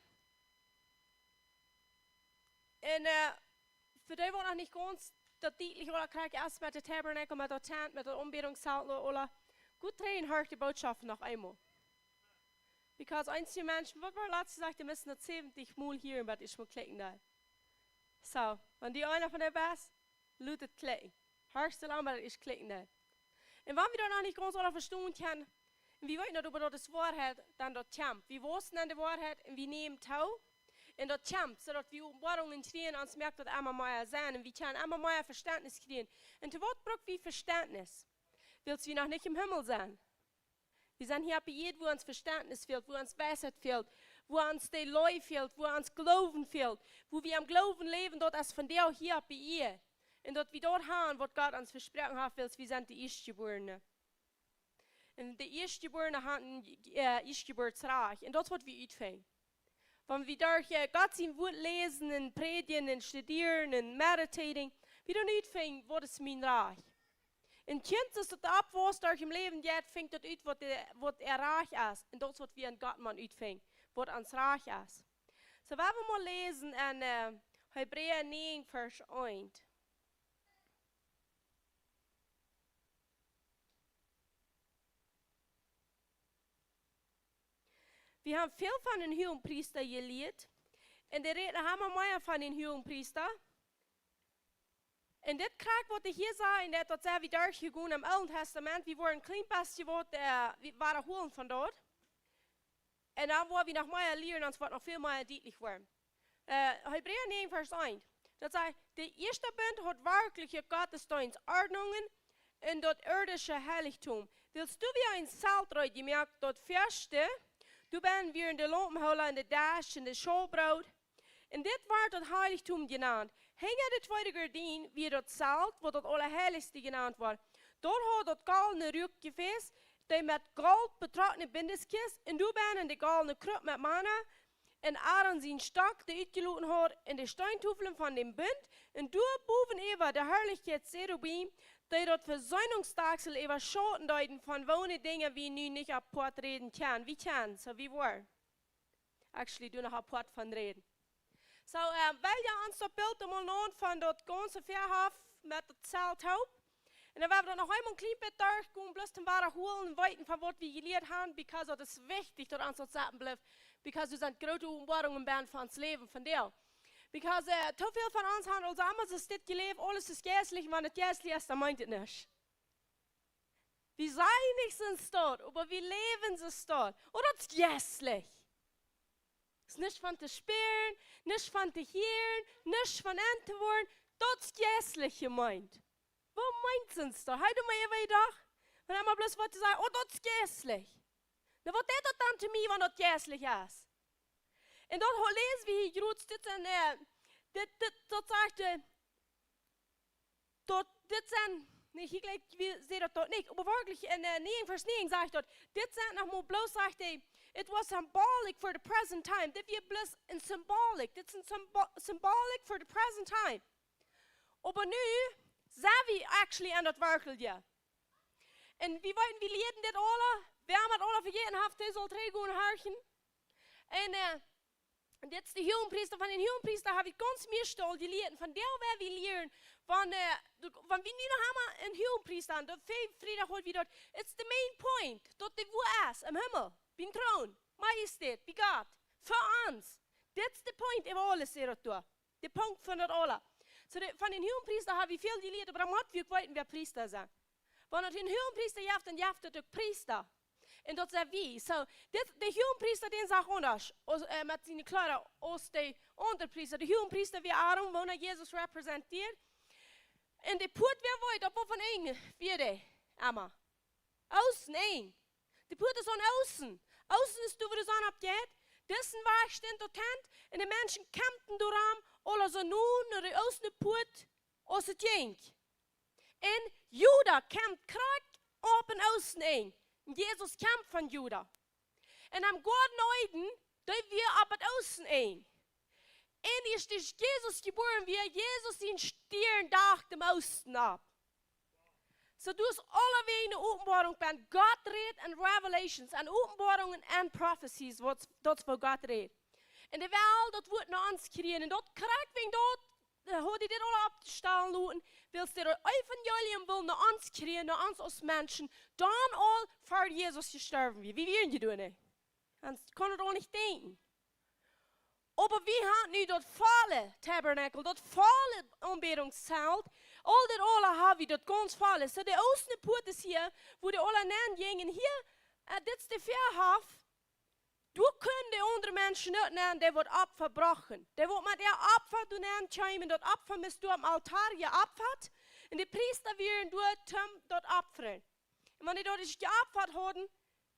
Un, äh, fa dee waut noch nich gaunz daut dietlich ooda krakjt es met de Tabernacle, met daut Tent, met daut Aunbädungszelt, ooda, ooda, goot trigj un horcht de Bootschoft noch eemol. Because eenje Menschen, waut wia latst jesajcht, dee musten daut säwentich Mol hieren, waut ekj mol kjlikjen deed. So, wan du eena von dee best, lot et kjlikjen. Horcht soo lang, waut ekj kjlikjen deed. Un wan wie daut noch nich gaunz aula vestonen kjennen, un wie weeten daut, oba daut es Woarheit, dan daut kjemt. Wie wausen aun de Woarheit un wie nämen too. Un daut kjemt, soo daut wie Openboarungen kjrieen, ons moakt daut emma mea Senn. Un wie kjennen emma mea Vestentnis kjrieen. Un to waut bruck wie Vestentnis? Wiels wie noch nich em Himmel sent. Wie sent hia opp de Ieed, wua ons Vestentnis fält, wua ons Weisheit fält, wua ons de Leew fält, wua ons Gloowen fält, wua wie aum Gloowen läwen, daut es vondoag hia opp de Ieed. Un daut wie daut haben, waut Gott ons vesproaken haft, wiels wie sent de Ieeschtjebuarne. Un de Ieeschtjebuarne haben, äh, Ieeschtjebuartsrajcht. Un daut es waut wie utfinjen. Wan wie derch, äh, Gott sien Wort läsen un prädjen un studieren un meditating, wie doonen utfinjen, waut es mien Rajcht. Un Kjint, aus daut oppwausst derch em Läwen jeit, finjt daut ut, waut de, waut äa Rajcht es. Un daut es waut wie aun Gott motten utfinjen, waut ons Rajcht es. So, wie wellen mol läsen en, äh, Hebräa näajen, Varsch eent. Wie haben väl von dän Huagenpriesta jelieet. Un dee räden emma mea von dän Huagenpriesta. Un dit krakjt waut ekj hia saj, un daut, daut sent wie derchjegonen em Oolen Testament. Wie woaren een kjlien bät waut, äh, wie woaren hoolen von doa. Un dan woa wie noch mea lieren, ons woat noch väl mea dietlich woaren. Äh, Hebräa näajen, Varsch eent. Daut sajcht, de ieeschte Bunt haud werkjlich Gottesdeenst, Ordnungen un daut irdische Heiligdom. Wiels doa wia een Zelt reed jemoakt, daut ieeschte, doa bennen wieren de Laumpenhoola un de Desch un de Schauelbroot. Un dit woat daut Heiligdom jenant. Hinja de tweede Gardien wia daut Zelt, waut daut Aulaheilichste jenant woat. Doa haud daut goldne Ruakjefäs, dee met Golt betrockne Bindiskjist, un doa bennen de goldne Kruck met Manna, un Aaron sien Stock, dee utjeloten haud, un de Steentofel von dän Bunt, un doa bowen äwa de Harlichkjeitserubim, dee daut Vesöhnungsdakjsel äwaschauten deeden, von woone Dinja wie nu nich apoat räden kjennen. Wie kjennen, so wie woaren actually doa noch apoat von räden. So, ähm, well jie ons daut Bilt mol nämen von daut gaunze Väahauft met daut Zelt toop. Un dan woa wie daut noch eemol een kjlien bät derchgonen, bloos toom wada hoolen un weeten von waut wie jelieet haben, because daut es wichtich, daut ons daut sitten blift. Because doa sent groote Openboarungen bennen fa ons Läwen vondoag. Because, äh, too väl von ons haben aul emma soo dit jeläft, aules es jeistlich, wan et jeistlich es, dan meent et nuscht. Wie sajen nich soo staut, oba wie läwen soo staut. Oh, daut es jeistlich. Es nuscht von to spieren, nuscht von to hieren, nuscht von auntowoaren. Daut es jeistlich jemeent. Waut meent soo staut? Hee, du mie äwa dän Dach. Wan emma bloos waut to sajen, oh, daut es jeistlich. Na, waut deit daut dan to mie, wan daut jeistlich es? Un daut ho-, läsen wie hia groot, dit sent, äh, dit, dit, daut sajcht, äh, daut, dit sent, nä, hia jlikj, wie seenen daut doa nich, oba werkjlich en, äh, näajen, Varsch näajen sajcht daut, dit sent noch mau bloos, sajcht hee, it was symbolic for the present time. Dit wia bloos een symbolic, dit es een symbo-, symbolic for the present time. Oba nu sent wie actually aun daut werkjliche. Un wie weeten, wie lieeden dit aula, wäa daut aula vejäten haft, dee saul trigjgonen horchen. Un, äh, un dit es de Huagenpriesta, von dän Huagenpriesta hab ekj gaunz mea stolt jelieet. Von doa woa wie lieren, von, äh, de, von wie nu noch emma een Huagenpriesta haben, daut väajen Friedach haud wie daut, it's the main point, daut dee wua es, em Himmel, biem Troon, Majestät, bie Gott, fa ons. Dit es de point, äwa aules, sajcht daut doa. De Punkt von daut aula. So, de, von dän Huagenpriesta hab wie väl jelieet, oba dan mott wie uk weeten, wäa Priesta sent. Wan et een Huagenpriesta jeft, dan jeft et uk Priesta. Un daut sent wie. So, dit, de Huagenpriesta, dee sach aundasch aus, äh, met siene Kjleeda aus de aundre Priesta. De Huagenpriesta wia Aaron, woo hee Jesus representieed. Un de Puat wia wiet, opp waut fa een wia dee? Emma. Aussen, een. De Puat es aun aussen. Aussen es doa, wua de Sonn oppjeit. Disen Wajch stunt daut Tent, un de Menschen kjamten doarom, aule soo no, no de oostne Puat, aus et jinkj. Un Juda kjemt krakjt opp dän Oosten enj. Un Jesus kjemt von Juda. Un aum Goaden Eden, dee wia opp dän Oosten enj. Un aus Jesus jebuaren wia, Jesus sien Stiern docht em Oosten opp. Soo, du hast aulawäajen ne Openboarunk, wan Gott rät en Revelations, en Openboarungen, en Prophecies, waut, daut es woo Gott rät. Un de Welt, daut woat no ons kjrieen. Un daut krakjt wäajen daut, äh, haud hee dit aul oppstalen loten, wiels daut Evangelium well no ons kjrieen, no ons aus Menschen, dan aul ver Jesus jestorwen wia. Wie wieren jedonen, nä? Dan kunn daut aul nich denkjen. Oba wie haben nu daut volle Tabernacle, daut volle Aunbädungszelt. Aul dit aula haben wie, daut gaunz volle. Soo, de oostne Puat es hia, wua dee aula nenn jinjen. Hia, äh, dit es de Väahoff. Doa kunnen de aundre Menschen nich nenn, dee waut Opfa brochten. Dee waut met äa Opfa doa nenn kjeemen, daut Opfa must doa aum Altar jeopfat. Un de Priesta wieren doa toom daut opfren. Un wan dee daut ieescht jeopfat hauden,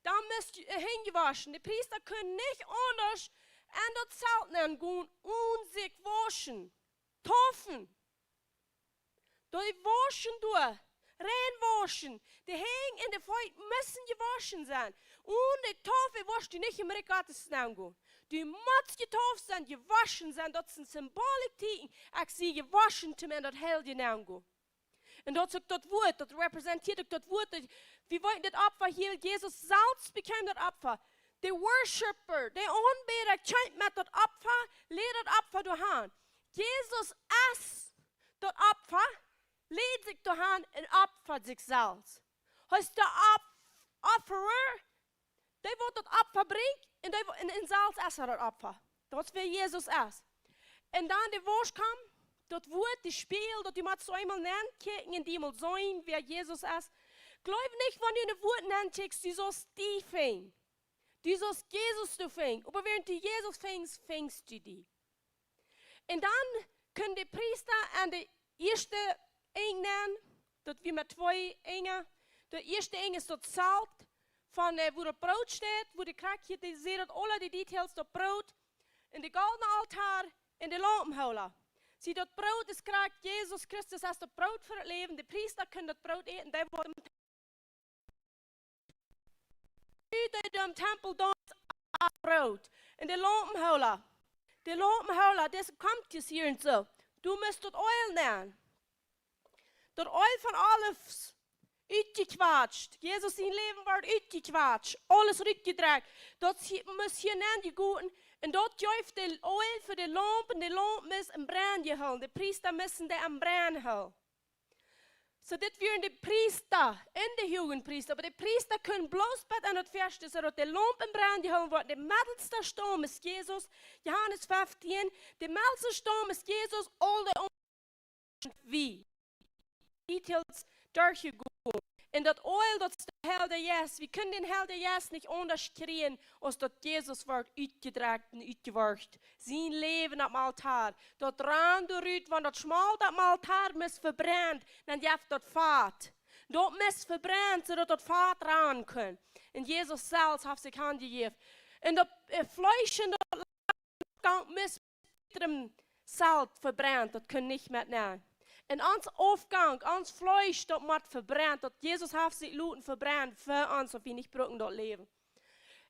dan must, äh, hanjewoschen. De Priesta kunn nich aundasch en daut Zelt nenn gonen, onen sikj woschen. Taufen. Dee woschen doa, rein woschen. De Henj un de Feet musten jewoschen sennen. Onen de Taufe woascht du nich em Rikj Gottes nenn gonen. Du motst jetauft sennen, jewoschen sennen. Daut es een Symbolik Tieekjen. Ekj sie jewoschen, toom en daut Heilje nenn gonen. Un daut es uk daut Wuat, daut representieet uk daut Wuat, daut, wie weeten daut Opfa hia, Jesus selfst bekjeem daut Opfa. De Worshipper, de Aunbäda kjeem met daut Opfa, läd daut Opfa doa han. Jesus es daut Opfa, läd sikj doa han un opfad sikj selfst. Hee es de Op-, Offerer, dee waut daut Opfa brinjt un dee waut, un, un selfst es hee daut Opfa. Daut es wäa Jesus es. Un dan de Wausch kjemt, daut Wuat, de Spieejel, daut du motst eemol nenkjikjen un du motst seenen wäa Jesus es. Jleew nich, wan du en daut Wuat nenkjikjst, du saust die finjen. Du saust Jesus doa finjen. Oba wäarent du Jesus finjst, finjst du die. Un dan kunn de Priesta aun de ieeschte Enj nenn, daut wia met twee Enj. Daut ieeschte Enj es daut Zelt von, äh, wua daut Broot steit, wua de Krakjt, dee seenen daut aula, de details, daut Broot, un de goldne Altar, un de Laumpenhoola. See, daut Broot es krakjt, Jesus Christus es daut Broot fa daut Läwen, de Priesta kunn daut Broot äten, dee waut nu dee em Tempel daut Broot. Un de Laumpenhoola. De Laumpenhoola, dee kjemt hia un soo. Du motst daut Eelj nenn. Daut Eelj von Oliven utjequatscht. Jesus sien Läwen wort utjequatscht. Aules utjedrekjt. Daut hia, must hia nenn jegoten. Un daut jeef daut Eelj fa de Laump. Un de Laump must em Brenn jehoolen. De Priesta musten dee em Brenn hoolen. Soo, dit wieren de Priesta un de Huagepriesta. Oba de Priesta kunnen bloos bat aun daut Väaschte, soo daut de Laump em Brenn jehoolen wort. De meddelste Staum es Jesus, Johanes feftieen. De meddelste Staum es Jesus, aul de aundre wie. Details derchjegonen. Un daut Eelj, daut es de Heilje Jeist. Wie kunnen dän Heiljen Jeist nich aundasch kjrieen, aus daut Jesus wort utjedrekjt un utjeworcht. Sien Läwen oppem Altar. Daut rand doa rut, wan daut Schmolt oppem Altar must vebrennt, dan jeft daut Fat. Daut must vebrennt, soo daut daut Fat rannen kunn. Un Jesus selfst haft sikj hanjejäft. Un daut, äh, Fleesch un daut Lamm must met däm Zelt vebrennt, daut kunn nich met nenn. Un ons Aufdank, ons Fleesch, daut mott vebrennt, daut Jesus haft sikj loten vebrennen fa ons, daut wie nich brucken daut Läwen.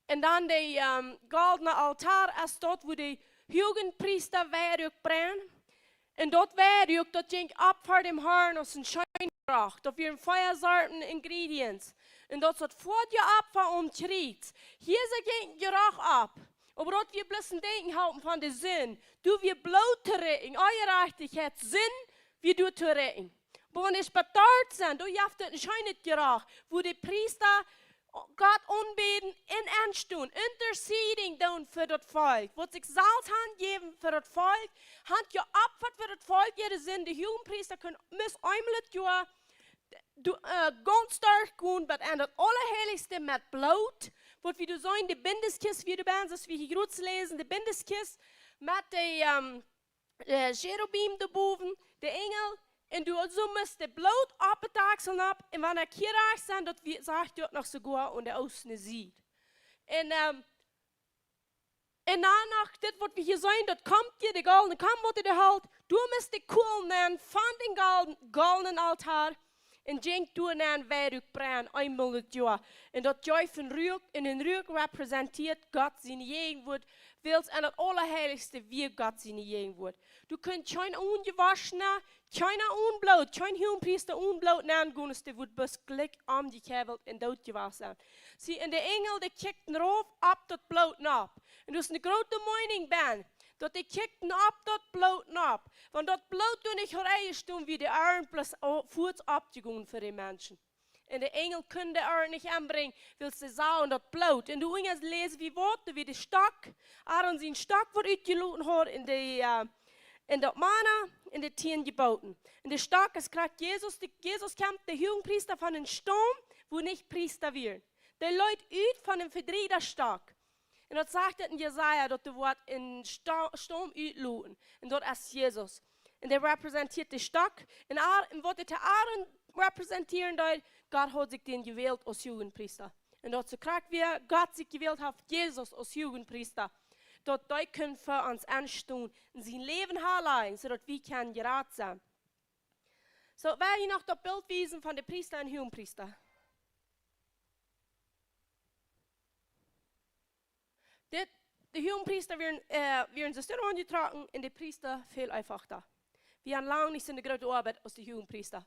Un dan de, ähm, goldne Altar es daut, wua de Huagepriesta Weihrauch brennen. Un daut Weihrauch, daut jinkj opp ver däm Harn aus een scheen Jeroch. Daut wieren vea Sorten ingredients. Un daut es daut fa daut Opfa aum Kjriez. Hia es jinkj een Jeroch opp. Oba daut wia bloos een Denkjen halpen von de Sind. Doa wia Bloot to rikjen, Onjerajchtichkjeit, Sind wia doa to rikjen. Oba wan dee betoft sent, dan jeft et een scheenet Jeroch, wua de Priesta Gott aunbäden un aunstonen, interceding doonen fa daut Volkj. Waut sikj selfst hanjäwen fa daut Volkj, han jeopfat fa daut Volkj, äare Sind. De Huagepriesta kunn, must eemol daut Joa, du, äh, gaunz derchgonen, bat aun daut Aulaheilichste met Bloot, waut wie doa seenen, de Bindniskjist, wie doa bie ons, aus wie hia krakjt läsen, de Bindniskjist met de, ähm, äh, Cherubim doa bowen, de Enjel, un doa soo must daut Bloot opp de Dakjsel nopp, un wan ekj hia rajcht sie, daut wia, sach ekj daut noch soogoa aun de oostne Sied. Un, ähm, Un dan noch dit waut wie hia seenen, daut Kaum, de goldne Kaum waut hee doa helt, doa must de Kolen nenn von dän goldnen, goldnen Altoa. Un jinkj doa nenn, wia uk brennen, eemol daut Joa. Un daut jeef een Ruak, un een Ruak repräsentieet Gott siene Jäajenwoat, wiels en daut Aulaheilichste wia Gott siene Jäajenwoat. Doa kunn kjeen onjewoschna, kjeena one Bloot, kjeen Huagenpriesta one Bloot nenn gonen, aus dee wudd bloos jlikj omjekjäwelt un doot jewast sennen. See, un de Enjel, dee kjikjten rauf opp daut Bloot nopp. Un doa es eene groote Meeninj bie, daut dee kjikjten opp daut Bloot nopp. Wan daut Bloot doa nich haud enjestonen, wia de Arnt bloos o-, fuaz oppjegonen fa de Menschen. Un de Enjel kunnen de Arnt nich enbrinjen, wiels see sagen daut Bloot. Un doa unja läsen wie waut, doa wia de Stock, Aaron sien Stock, waut utjeloten haud en de, äh, en daut Manna, en de tieen Jeboten. Un de Stock es krakjt Jesus, de, Jesus kjemt, de Huagenpriesta von een Staum, wua nich Priesta wieren. Dee leet ut von een vedrieejden Stock. Un daut sajcht et en Jesaja, daut doa woat een Sta-, Staum utloten. Un daut es Jesus. Un dee repräsentieet de Stock. Un Aar-, un waut de Aaron repräsentieren deed, Gott haud sikj dän jewält aus Huagenpriesta. Un daut soo krakjt wia Gott sikj jewält haft, Jesus aus Huagenpriesta, daut dee kunn fa ons enstonen un sien Läwen hanlajen, soo daut wie kjennen jerat sennen. Soo, well jie noch daut Bilt wiesen von de Priesta un Huagenpriesta? Dit, de Huagenpriesta wieren, äh, wieren soo stell aunjetrocken un de Priesta väl eefacha. Wie haben lang nich soone groote Oabeit aus de Huagenpriesta.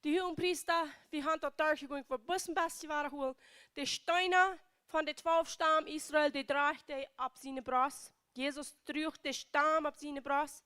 De Huagenpriesta, wie haben daut doa jegonen, fa bloos een bät wada holen. De Steena von de twalf Staum Israel, dee droag hee opp siene Brost. Jesus droag de Staum opp siene Brost.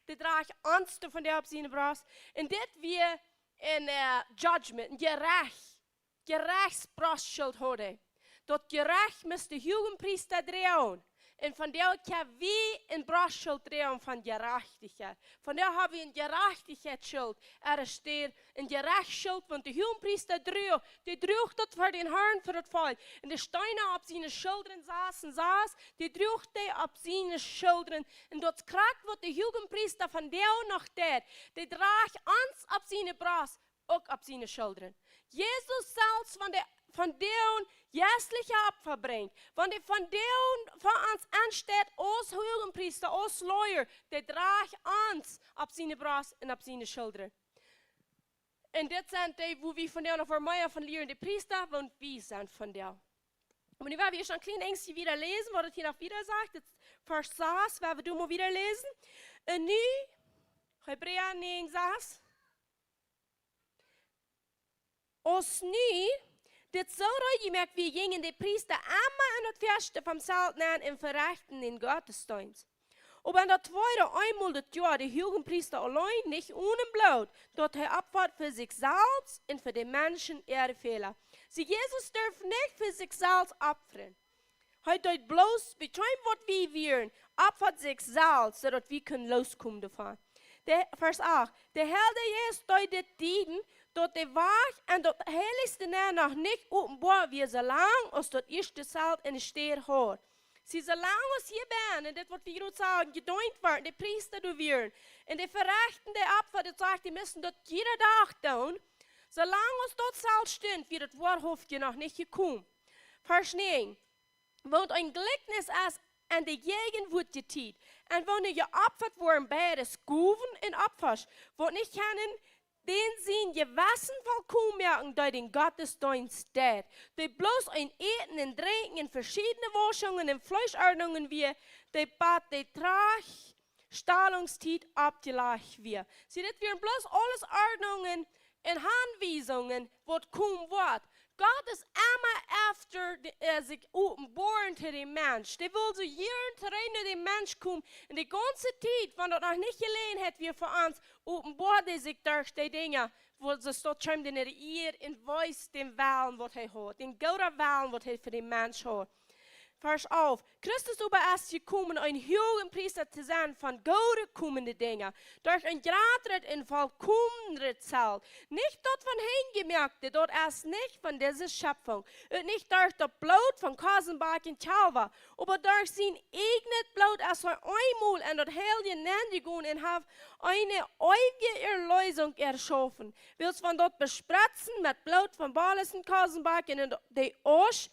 Dee droag ons doa von dee opp siene Brost. Un dit wia een, äh, judgment, een Jerecht. Jerechtsbrostschilt haud hee. Daut Jerecht must de Huagenpriesta droagen. Un vondoag kjenn wie een Brostschilt droagen von Jerajchtichkjeit. Vondoag hab wie een Jerajchtichkjeitsschilt, ea es daut een Jerechtsschilt, waut de Huagenpriesta droag, dee droag daut fa dän Harn, fa daut Volkj. Un de Steena opp siene Schuldren saten, saten, dee droag dee opp siene Schuldren. Un daut es krakjt waut de Huagenpriesta vondoag noch deit. Dee droag ons opp siene Brost, uk opp siene Schuldren. Jesus selfst, wan dee vondoag jeistliche Opfa brinjt, wan dee vondoag fa ons ensteit aus Huagenpriesta, aus Lawyer, dee droag ons opp siene Brost un opp siene Schuldren. Un dit sent dee, wua wie vondoag noch väl mea von lieren, de Priesta, wan wie sent vondoag. Oba nu woa wie ieescht een kjlien bät wieda läsen, waut et hia noch wieda sajcht. Dit Varsch sas, woa wie doa mol wieda läsen. Un nu, Hebräa näajen sas. Aus nu dit soo reed jemoakt wia, jinjen de Priesta emma en daut Väaschte vom Zelt nenn un verrechten dän Gottesdeenst. Oba en daut tweede eemol daut Joa de Huagenpriesta auleen, nich onen Bloot, daut hee opfad fa sikj selfst un fa de Menschen äare Fäla. See, Jesus durf nich fa sikj selfst opfren. Hee deed bloos, bekjeem waut wie wieren, opfad sikj selfst, soo daut wie kunnen loskomen doavon. De, Varsch acht. De Heilje Jeist deed dit dieden, daut de Wajch en daut Heilichste nenn noch nich openboa wia, soo lang aus daut ieeschte Zelt eene Städ haud. See, soo lang aus hia bennen, un dit waut wie hia uk sajen, jedeent worden, de Priesta doa wieren, un dee verrechten de Opfa, daut sajcht, dee musten daut jieda Dach doonen, soo lang aus daut Zelt stunt, wia daut woarhauftich noch nich jekomen. Varsch näajen. Waut een Jlikjnis es aun de Jäajenwoat Tiet. Un wan jeopfat woaren beides Gowen un Opfasch, waut nich kjennen dän sien Jewessen volkomen moaken, dee dän Gottesdeenst deit, dee bloos een Äten un Drinkjen un veschiedne Wauschungen un Fleeschordnungen wia, dee bat de Trajcht- Stalungstiet oppjelajcht wia. See, dit wieren bloos aules Ordnungen un Aunwiesungen, waut komen woat. Gott es emma efter de, äh, sikj openboaren to dän Mensch. Dee well soo jieren trigj no dän Mensch komen. Un de gaunze Tiet, wan daut noch nich Jeläajenheit wia fa ons, openboad hee sikj derch dee Dinja, woo see daut kjeem en de Ieed un wiest dän Wellen, waut hee haud, dän gooden Wellen, waut hee fa dän Mensch haud. Varsch alf. Christus oba es jekomen, een Huagepriesta to sennen von goode komende Dinja, derch een jratret un volkomenret Zelt. Nich daut von Henj jemoakte, daut es nich von dise Schepfunk. Un nich derch daut Bloot von Kosenbakj un Kjalwa, oba derch sien ieejnet Bloot es hee eemol en daut Heilje nenjegonen un haft eene eewje Erleesunk erschaufen. Wiels von daut Bespretzen met Bloot von Bols un Kosenbakj un de Ausch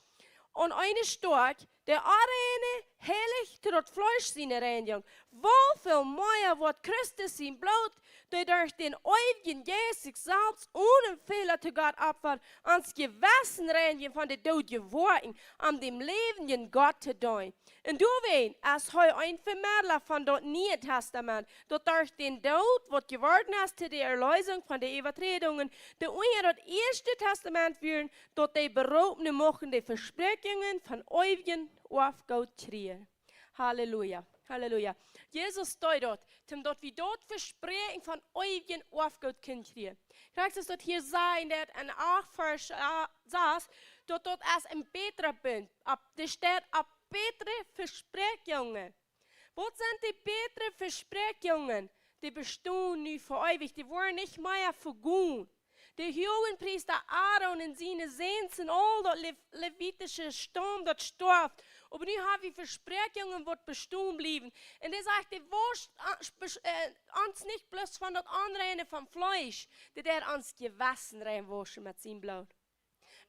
aun eene Stoakj, dee onrein, heilich to daut Fleesch siene Reinjunk. Woo väl mea woat Christus sien Bloot, dee derch dän eewjen Jeist sikj selfst one Fäla to Gott opfad, ons Jewessen reinjen von de doodje Woakjen, om däm läwendjen Gott to deenen. Un doawäajen es hee een Vemedla von daut Niee Tastament, daut derch dän Doot, waut jeworden es to de Erleesunk von de Äwaträdungen, dee unja daut ieeschte Tastament wieren, daut de Beroopne muchten de Vespräakjungen von eewjen Oafgoot kjrieen. Halleluja, Halleluja. Jesus deed daut, om daut wie daut Vespräakjen von eewjen Oafgoot kunnen kjrieen. Krakjt soo aus daut hia sajcht, daut en acht Varsch, äh, sas, daut daut es een bätra Bunt, opp, dee steit opp bätre Vespräakjungen. Waut sent dee bätre Vespräakjungen? Dee bestonen nu fa eewich, dee woaren nich mea vegonen. De Huagenpriesta Aaron un siene Säns un aul daut Le-, levitische Staum, daut storf. Oba nu ha wie Vespräakjungen, waut bestonen bliewen. Un dee sajcht, dee woascht, äh, bes-, äh, ons nich bloos von daut Onreine vom Fleesch, dee deit ons Jewessen reinwauschen met sien Bloot.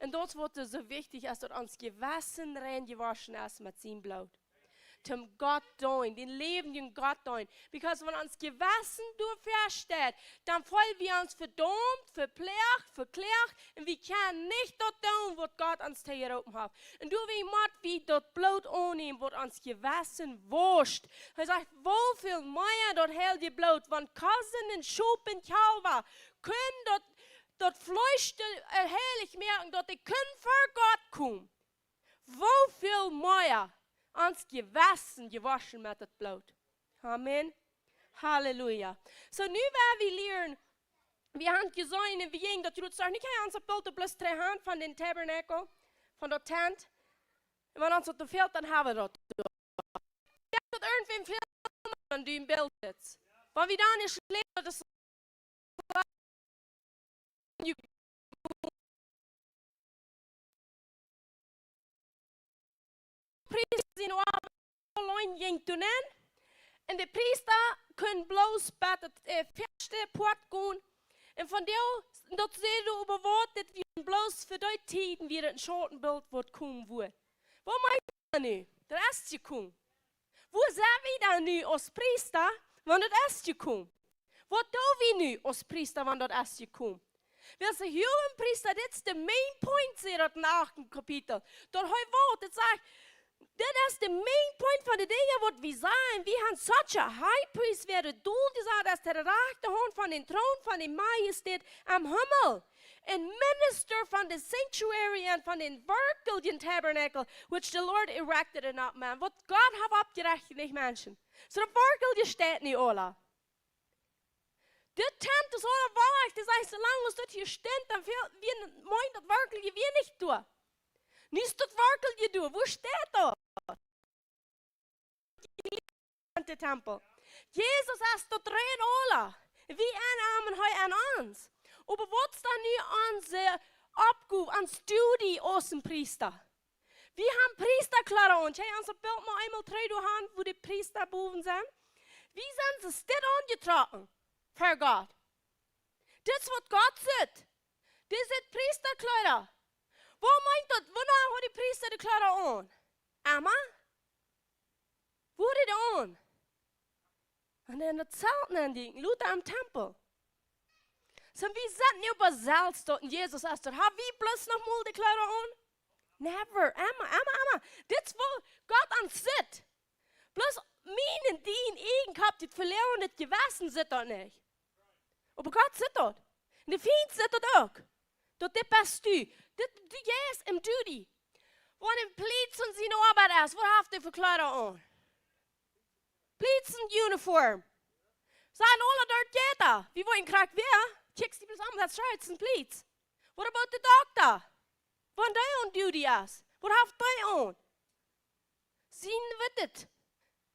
Un daut es waut soo wichtich es, daut ons Jewessen rein jewoschen es met sien Bloot. Toom Gott deenen, dän läwendjen Gott deenen. Because wan ons Jewessen doa fäasteit, dan feelen wie ons vedaumt, veploagt, vekloagt, un wie kjennen nich daut doonen, waut Gott ons toojeroopen haft. Un doawäajen mott wie daut Bloot aunnämen, waut ons Jewessen wauscht. Hee sajcht, woo väl mea daut heilje Bloot, wan Kosen un Schop un Kjalwa kunnen daut daut Fleesch to, äh, heilich moaken, daut dee kunnen ver Gott komen. Woo väl mea ons Jewessen jewoschen met daut Bloot. Amen. Halleluja. Soo, nu woa wie lieren, wie haben jeseenen, wie jinjen daut Jrut, saj nich, hee, ons Bilt bloos dree Haunt von dän Tabernakel, von daut Tent. Un wan ons daut fält, dan ha wie daut. Daut irjentwäm fält, wan du em Bilt sitst. Wan wie dan nich läwen, daut es Priesta sien Oabeit auleen jinkj doa nenn. Un de Priesta kunn bloos bat daut, äh, väaschte Poat gonen. Un von doa, daut säd doa äwa waut, daut wia bloos fa dee Tieden wia daut een Schautenbilt waut komen wudd. Waut meent daut nu? Daut es jekomen. Wua sent wie dan nu aus Priesta, wan daut es jekomen? Waut doo wie nu aus Priesta, wan daut es jekomen? Wiels de Huagenpriesta, dit es de main point, sajcht daut em achten Kapitel. Daut hee woat, daut sajcht, dit es de main point von de Dinja waut wie sajen. Wie haben such a high priest, wäa doa jesat es, to de rajchte Haunt von dän Troon von de Majestät aum Himmel. Een Minister von de sanctuary un von dän werkjlichen tabernacle, which the Lord erected and not man. Waut Gott haft oppjerajcht, nich Menschen. Soo daut werkjliche steit nu aula. Dit Tent es aula wajch, daut es soo lang aus daut hia steit, dan fält, wie meent daut werkjliche wia nich doa. Nu es daut werkjliche doa. Wua steit daut? En dän Tempel. Jesus es daut rein aula. Wie en am un hee en ons. Oba waut es dan nu onse Oppgow, ons duty aus een Priesta? Wie haben Priestakjleeda aun. Kjenn jie ons daut Bilt noch eemol trigj doonen, wua de Priesta bowen sent? Woo sent see aunjetrocken? Ver Gott. Dit es waut Gott sajcht. Dit sent Priestakjleeda. Waut meent daut? Wanea haud de Priesta de Kjleeda aun? Emma? Wua haud hee dee aun? Un dan daut Zelt nenn, dee Lota aum Tempel. Sent wie sent nu bie selfst doa un Jesus es doa. Ha wie bloos noch mol de Kjleeda aun? Never. Emma, emma, emma. Dit es woo Gott ons sajcht. Bloos mien un dien eejnet Kopp, dit veloarne Jewessen sajcht daut nich. Oba Gott sajcht daut. Un de Fient sajcht daut uk. Daut dit best du. Dit, du jeist em duty. Wan een Plietzen siene Oabeit es, waut haft hee fa Kjleeda aun? Plietzen uniform. Sent aula doa Jäta. Wie woaren krakjt wäa? Kjikjst du bloos aun, daut es een Plietz. What about de Dokta? Wan dee on duty es, waut haft dee aun? Sien, weet et.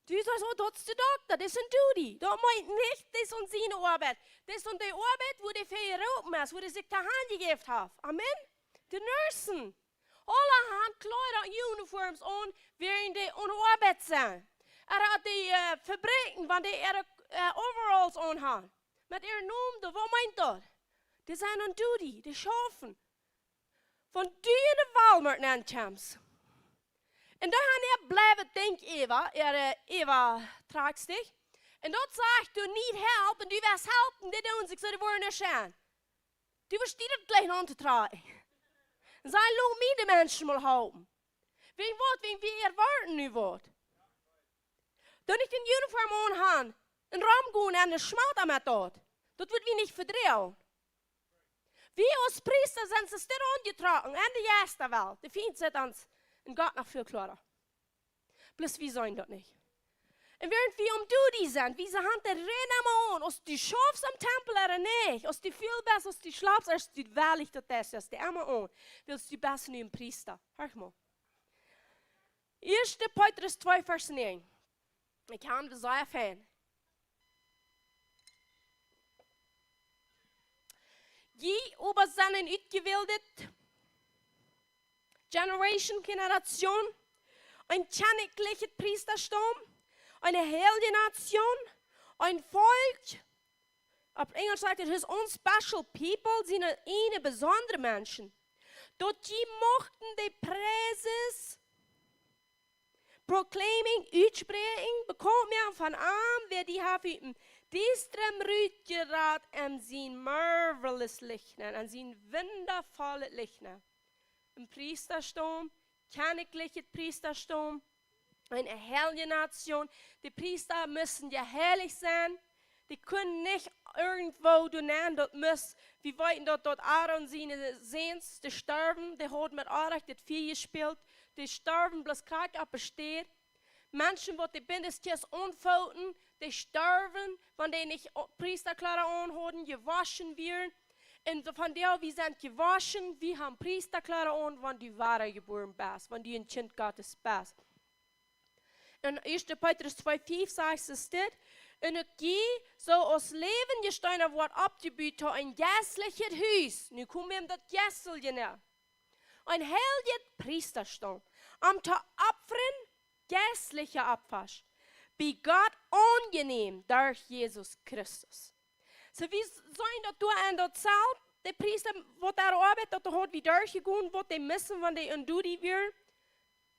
Du sajchst, oh, daut es de Dokta, daut es on duty. Daut meent nich, daut es on siene Oabeit. Daut es on de Oabeit, wua dee fa jeroopen es, wua dee sikj doa hanjejäft haft. Amen. De Nursen. Aula haben Kjleeda, uniforms aun, wäarent dee on Oabeit sent. Ooda dee, äh, Fabrikjen, wan dee äare, äh, overalls aun haben. Met äaren Nomen doa, waut meent daut? Dee sent on duty, dee schaufen. Wan du en de Walmart nenkjemst, Un dan han äa bliewen denkj äwa, äare äwa trakjstich. Un daut sajcht, du need help, un du west helpen, dit doonen, sikj soo, dee woaren nich schaun. Du west die daut jlikj aun to trakjen. Un saj, lot mie de Menschen mol halpen. Wäajen waut, wäajen wie erwoaten nu waut. Doo nich de Uniform aunhan, un romgonen un de Schmata met daut. Daut woat wie nich vedroagen. Wie aus Priesta sent soo stell aunjetrocken en de Jeistwelt. De Fient sitt ons en Gott noch väl kloara. Bloos wie seenen daut nich. Un wäarent wie om duty sent, wie sent de Räden emma aun, aus du schaufst aum Tempel ooda nich, aus du ful best, aus du schlapst, aus du wellich daut es, es de emma aun. Wiels du best nu een Priesta. Horch mol. Ieeschte Petrus twee Varsch näajen. Ekj kaun daut sea fein. Jie oba sent eene utjewälde Generation, Generation, een kjennichlichet Priestastaum, eene heilje Nation, een Volkj, opp Enjlisch sajcht et, his own special people, siene ieejne besondre Menschen. Daut jie muchten de praises proclaiming, utspräakjen, bekaunt moaken von am, wäa die haft ut däm Diestren rutjerat en sien marvelous Licht nenn, en sien wundavollet Licht nenn. Een Priestastaum, kjennichlichet Priestastaum, eene heilje Nation. De Priesta musten heilich sennen. Dee kunnen nich irjentwoo doa nenn, daut must, wie weeten daut, daut Aaron siene Säns, dee storwen, dee hauden met Onrajcht daut Fia jespält, dee storwen bloos krakjt opp de Städ. Menschen, waut de Bindeskjist aunfooten, dee storwen, wan dee nich o-, Priestakjleeda aunhauden, jewoschen wieren. Un soo von doa, wie sent jewoschen, wie haben Priestakjleeda aun, wan du wadajebuaren best, wan du een Kjint Gottes best. En ieeschte Petrus twee fief sajcht et dit: "Un uk jie, soo aus läwendje Steena, woat oppjebut to een jeistlichet Hus." Nu kome wie aun daut Jeistelje no. "Een heiljet Priestastaum, om to opfren jeistliche Opfasch, bie Gott aunjenäm derch Jesus Christus." Soo, wie seenen daut doa en daut Zelt, de Priesta, waut doa oabeit, daut haud wie derchjegonen, waut dee musten, wan dee en duty wieren.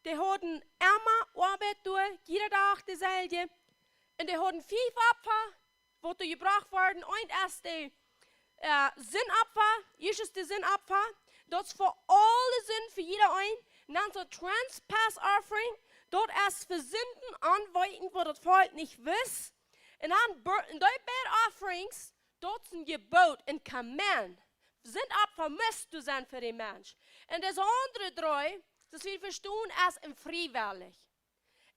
Dee hauden emma Oabeit doa, jieda Dach deeselwje. Un dee hauden fief Opfa, waut doa jebrocht worden. Eent es de, äh, Sindopfa, ieescht es de Sindopfa. Daut es fa aule Sind, fa jieda een. Un dan soo trespass offering, daut es fa Sinden aunweeten, waut daut Volkj nich wist. Un dan bur-, un dee beid offerings, daut es een Jeboot, een command. Sindopfa must doa sennen fa dän Mensch. Un dise aundre dree, daut wie vestonen, es een friewellich.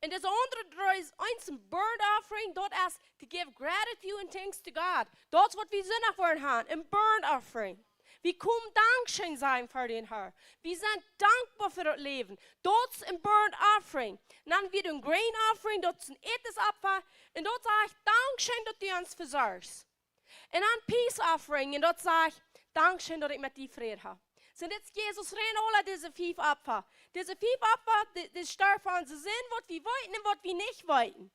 Un dise aundre dree es eent een burnt offering, daut es to give gratitude and thanks to God. Daut es waut wie Sindach woaren haben, een burnt offering. Wie komen Dankscheen sajen fa dän Herr. Wie sent dankboa fa daut Läwen. Daut es een burnt offering. Un dan wada een grain offering, daut es een Ätesopfa. Un daut sajcht, Dankscheen, daut du ons vesorchst. Un dan peace offering, un daut sajcht, Dankscheen, daut ekj met die Fräd hab. Sent dit Jesus rein aule dise fief Opfa. Dise fief Opfa, dee, dee storf aun onse Sind, waut wie weeten un waut wie nich weeten.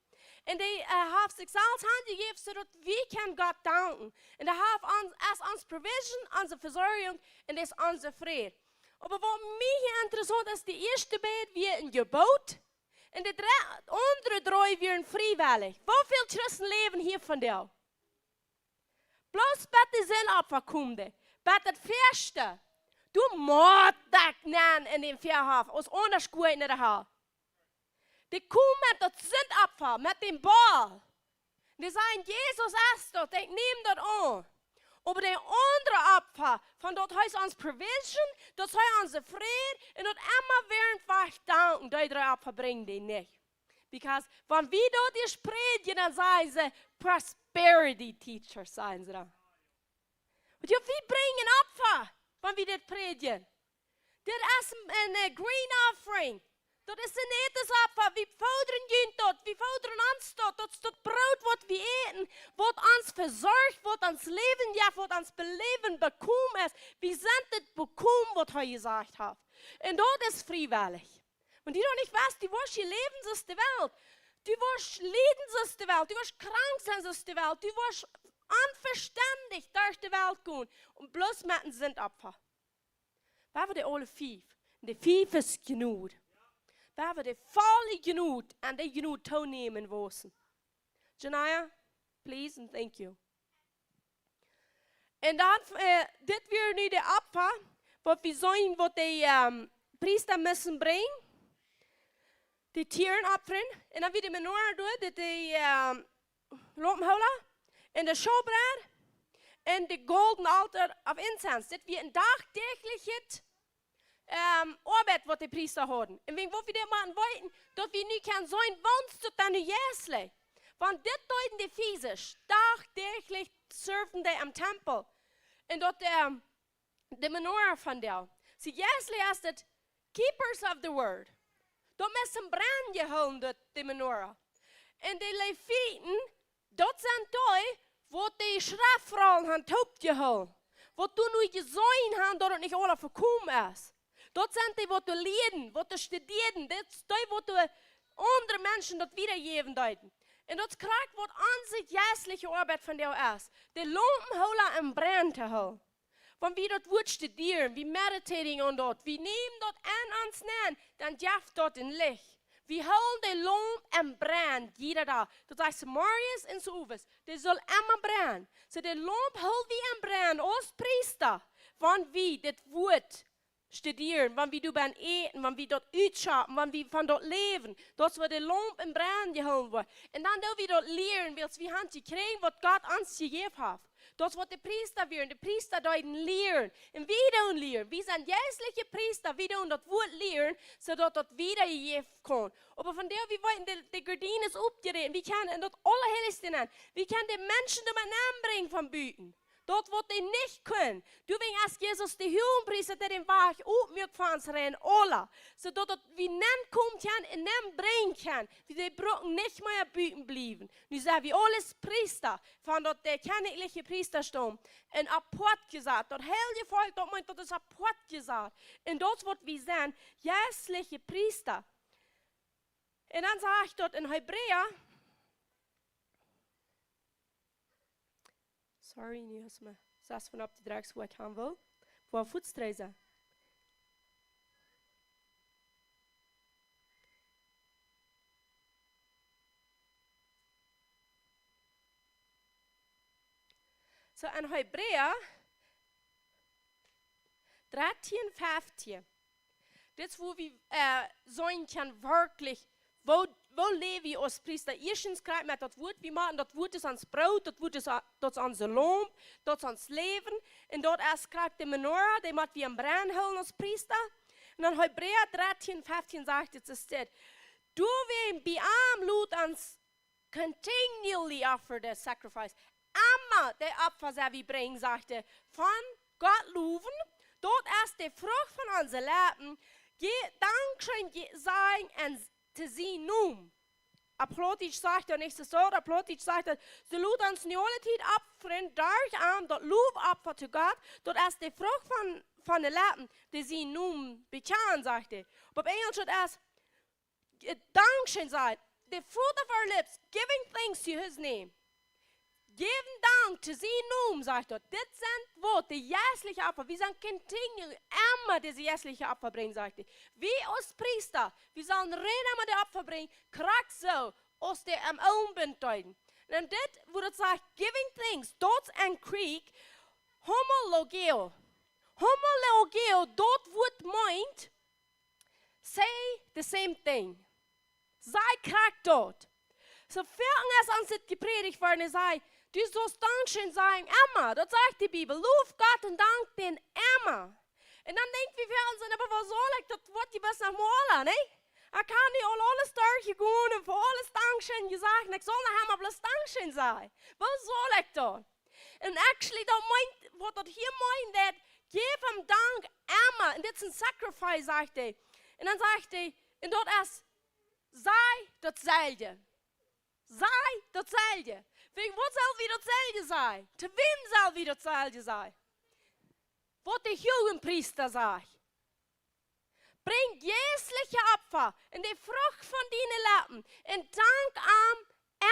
Un dee, äh, haft sikj selfst hanjejäft, soo daut wie kjennen Gott danken. Un dee haft ons, es ons provision, onse Vesorjunk, un es onse Fräd. Oba waut mie hia interessaunt es, de ieeschte beid wia een Jeboot, un de dree, aundre dree wieren friewellich. Woo väl Christen läwen hia vondoag? Bloos bat de Sindopfa kjemt, bat daut ieeschte. Du motst daut nenn en dän Fäahoff, aus aundasch goa ekj nich hab. Dee komen met daut Sindopfa, met dän Boll. Dee sajen, Jesus es daut, ekj näm daut aun. Oba de aundre Opfa, von daut hee es ons provision, daut hee onse Fräd, un daut emma wäarent wie danken, dee dree Opfa brinjen dee nich. Because wan wie daut ieescht prädjen, dan sajen see, prosperity teachers, sajen see dan. Wiels wie brinjen Opfa, wan wie dit prädjen. Dit es een, een, äh, grain offering. Daut es een Ätesopfa. Wie fodren junt daut. Wie fodren ons daut. Daut es daut Broot, waut wie äten, waut ons vesorcht, waut ons Läwen jeft, waut ons Beläwen bekomen es. Wie sent dit bekomen, waut hee jesajcht haft. Un daut es friewellich. Wan du daut nich west, du woascht hia läwen soo aus de Welt. Du woascht lieden soo aus de Welt. Du woascht krank sennen soo aus de Welt. Du woascht onvestendich derch de Welt gonen. Un bloos met een Sindopfa. Waut wia de aule fief? De fief es Jnod. Daut wie de volle Jnod aun de Jnod toonämen wausen. Janaya, please and thank you. Un dan, äh, dit wia nu de Opfa, waut wie seenen, waut de, ähm, Priesta musten brinjen. De Tieren opfren. Un dan wia de Menorah doa, dit de, ähm, Laumpenhoola. Un de Showbread. Un de golden altar of incense. Dit wia een dagdäachlichet ähm, Oabeit waut de Priesta hauden. Un wäajen waut wie dit motten weeten, daut wie nu kjennen seenen, waut daut dan nu jeistlich. Wan dit deeden dee fisisch, dagdäachlich serveden dee aum Tempel. Un daut, ähm, de Menorah von dee. See, jeistlich es daut keepers of the word. Daut must em brennen jehoolen, daut, de Menorah. Un de Leviten, daut sent dee, waut de Schreftrollen han toopjehoolen. Waut doa nu jeseenen han, daut et nich aula vekomen es. Daut sent dee, waut doa lieeden, waut doa studieeden, daut es dee, waut doa aundre Menschen daut wiedajäwen deeden. Un daut es krakjt waut onse jeistliche Oabeit vondoag es. De Laumpenhoola em brennen to hoolen. Wan wie daut Wuat studieren, wie meditating on daut, wie nämen daut aun ons aun, dan jeft daut een Licht. Wie hoolen de Laump em brennen, jieda Dach. Daut sajcht zemorjes un zeowes. Dee saul emma brennen. Soo de Laump hool wie em brennen aus Priesta, wan wie dit Wuat studieren, wan wie doabie äten, wan wie daut utschapen, wan wie von daut läwen. Daut es woo de Laump em brennen jehoolen woat. Un dan doo wie daut lieren, wiels wie han jekjräajen waut Gott ons jejäft haft. Daut es waut de Priesta wieren. De Priesta deeden lieren. Un wie doonen lieren. Wie sent jeistliche Priesta. Wie doonen daut Wuat lieren, soo daut daut wiedajejäft kaun. Oba vondoag, wie weeten, de, de Gardien es opjeräten. Wie kjennen en daut Aulaheilichste nenn. Wie kjennen de Menschen doa nenbrinjen von buten. Daut waut dee nich kjennen. Doawäajen es Jesus de Huagepriesta, dee dän Wajch opmoakt fa ons rein aula. Soo daut, daut wie nenkomen kjennen un nenbrinjen kjennen. Wie dee brucken nich mea buten bliewen. Nu sent wie aules Priesta, von daut de kjennichliche Priestastaum, un apoat jesat. Daut heilje Volkj, daut meent, daut es apoat jesat. Un daut es waut wie sent, jeistliche Priesta. Un dan sajcht daut en Hebräa, sorry, nu hast mie sas von opp de Drugs, woo ekj han well. Woo fuaz trese. Soo, en Hebräa dartieen, feftieen. Dit es woo wie, äh, seenen kjennen werkjlich, woo, woo läw wie aus Priesta. Ieeschtens kjrieen wie daut Wuat, wie motten, daut Wuat es ons Broot, daut Wuat es, daut es onse Laump, daut es ons Läwen. Un daut es krakjt de Menorah, dee mott wie em brennen hoolen aus Priesta. Un dan Hebräa dartieen, feftieen sajcht et, es dit: Doawäajen bie am lot ons continually offer the sacrifice. Emma de Opfa, dee wie brinjen, sajcht et, von Gott lowen, daut es de Frucht von onse Leppen, je, Dankscheen je, sajen un to sienen Nomen. Opp Plautdietsch sajcht et nich soo, opp Plautdietsch sajcht et, soo lot ons nu aule Tiet opfren, derch am daut Lofopfa to Gott, daut es de Frucht von, von de Leppen, dee sienen Nomen bekjanen, sajcht et. Opp Enjlisch es, äh, Dankscheen sajen. The fruit of our lips, giving thanks to his name. Jäwen Dank to sienen Nomen, sajcht daut. Dit sent waut, de jeistliche Opfa. Wie sellen continually emma dise jeistliche Opfa brinjen, sajcht et. Wie aus Priesta, wie sellen rein emma de Opfa brinjen, krakjt soo aus dee em oolen Bunt deeden. Un dit, woo daut sajcht, giving thanks, daut es en Griekj homologeo. Homologeo, daut Wuat meent, say the same thing. Saj krakjt daut. Soo väl aus ons dit jeprädicht woat, un sajcht, du saust Dankscheen sajen emma. Daut sajcht de Bibel. Low Gott un dank dän emma. Un dan denkj wie väl, sent, oba woo saul ekj daut Wuat je bloos noch mol, nä? Ekj hab nu aul aules derchjegonen un fa aules Dankscheen jesajcht. Un ekj saul noch emma bloos Dankscheen sajen. Woo saul ekj daut? Un actually, daut meent, waut daut hia meent, daut jäw am Dank emma. Un dit es en sacrifice, sajcht et. Un dan sajcht et, un daut es, saj dautselwje. Saj dautselwje. Wäajen waut sell wie dautselwje sajen? To wäm sell wie dautselwje sajen? Waut de Huagepriesta sajcht. Brinj jeistliche Opfa un de Frucht von diene Leppen un dank am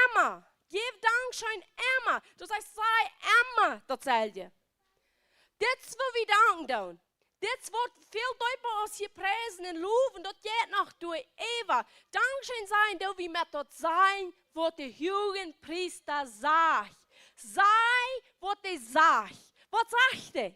emma. Jäw Dankscheen emma. Daut sajcht, saj emma dautselwje. Dit es woo wie danken doonen. Dit woat väl deepa aus jepriesen un lowen, daut jeit noch doa äwa. Dankscheen sajen, daut wie met daut sajen, waut de Huagepriesta sajcht. Saj, waut hee sajcht. Waut sajcht hee?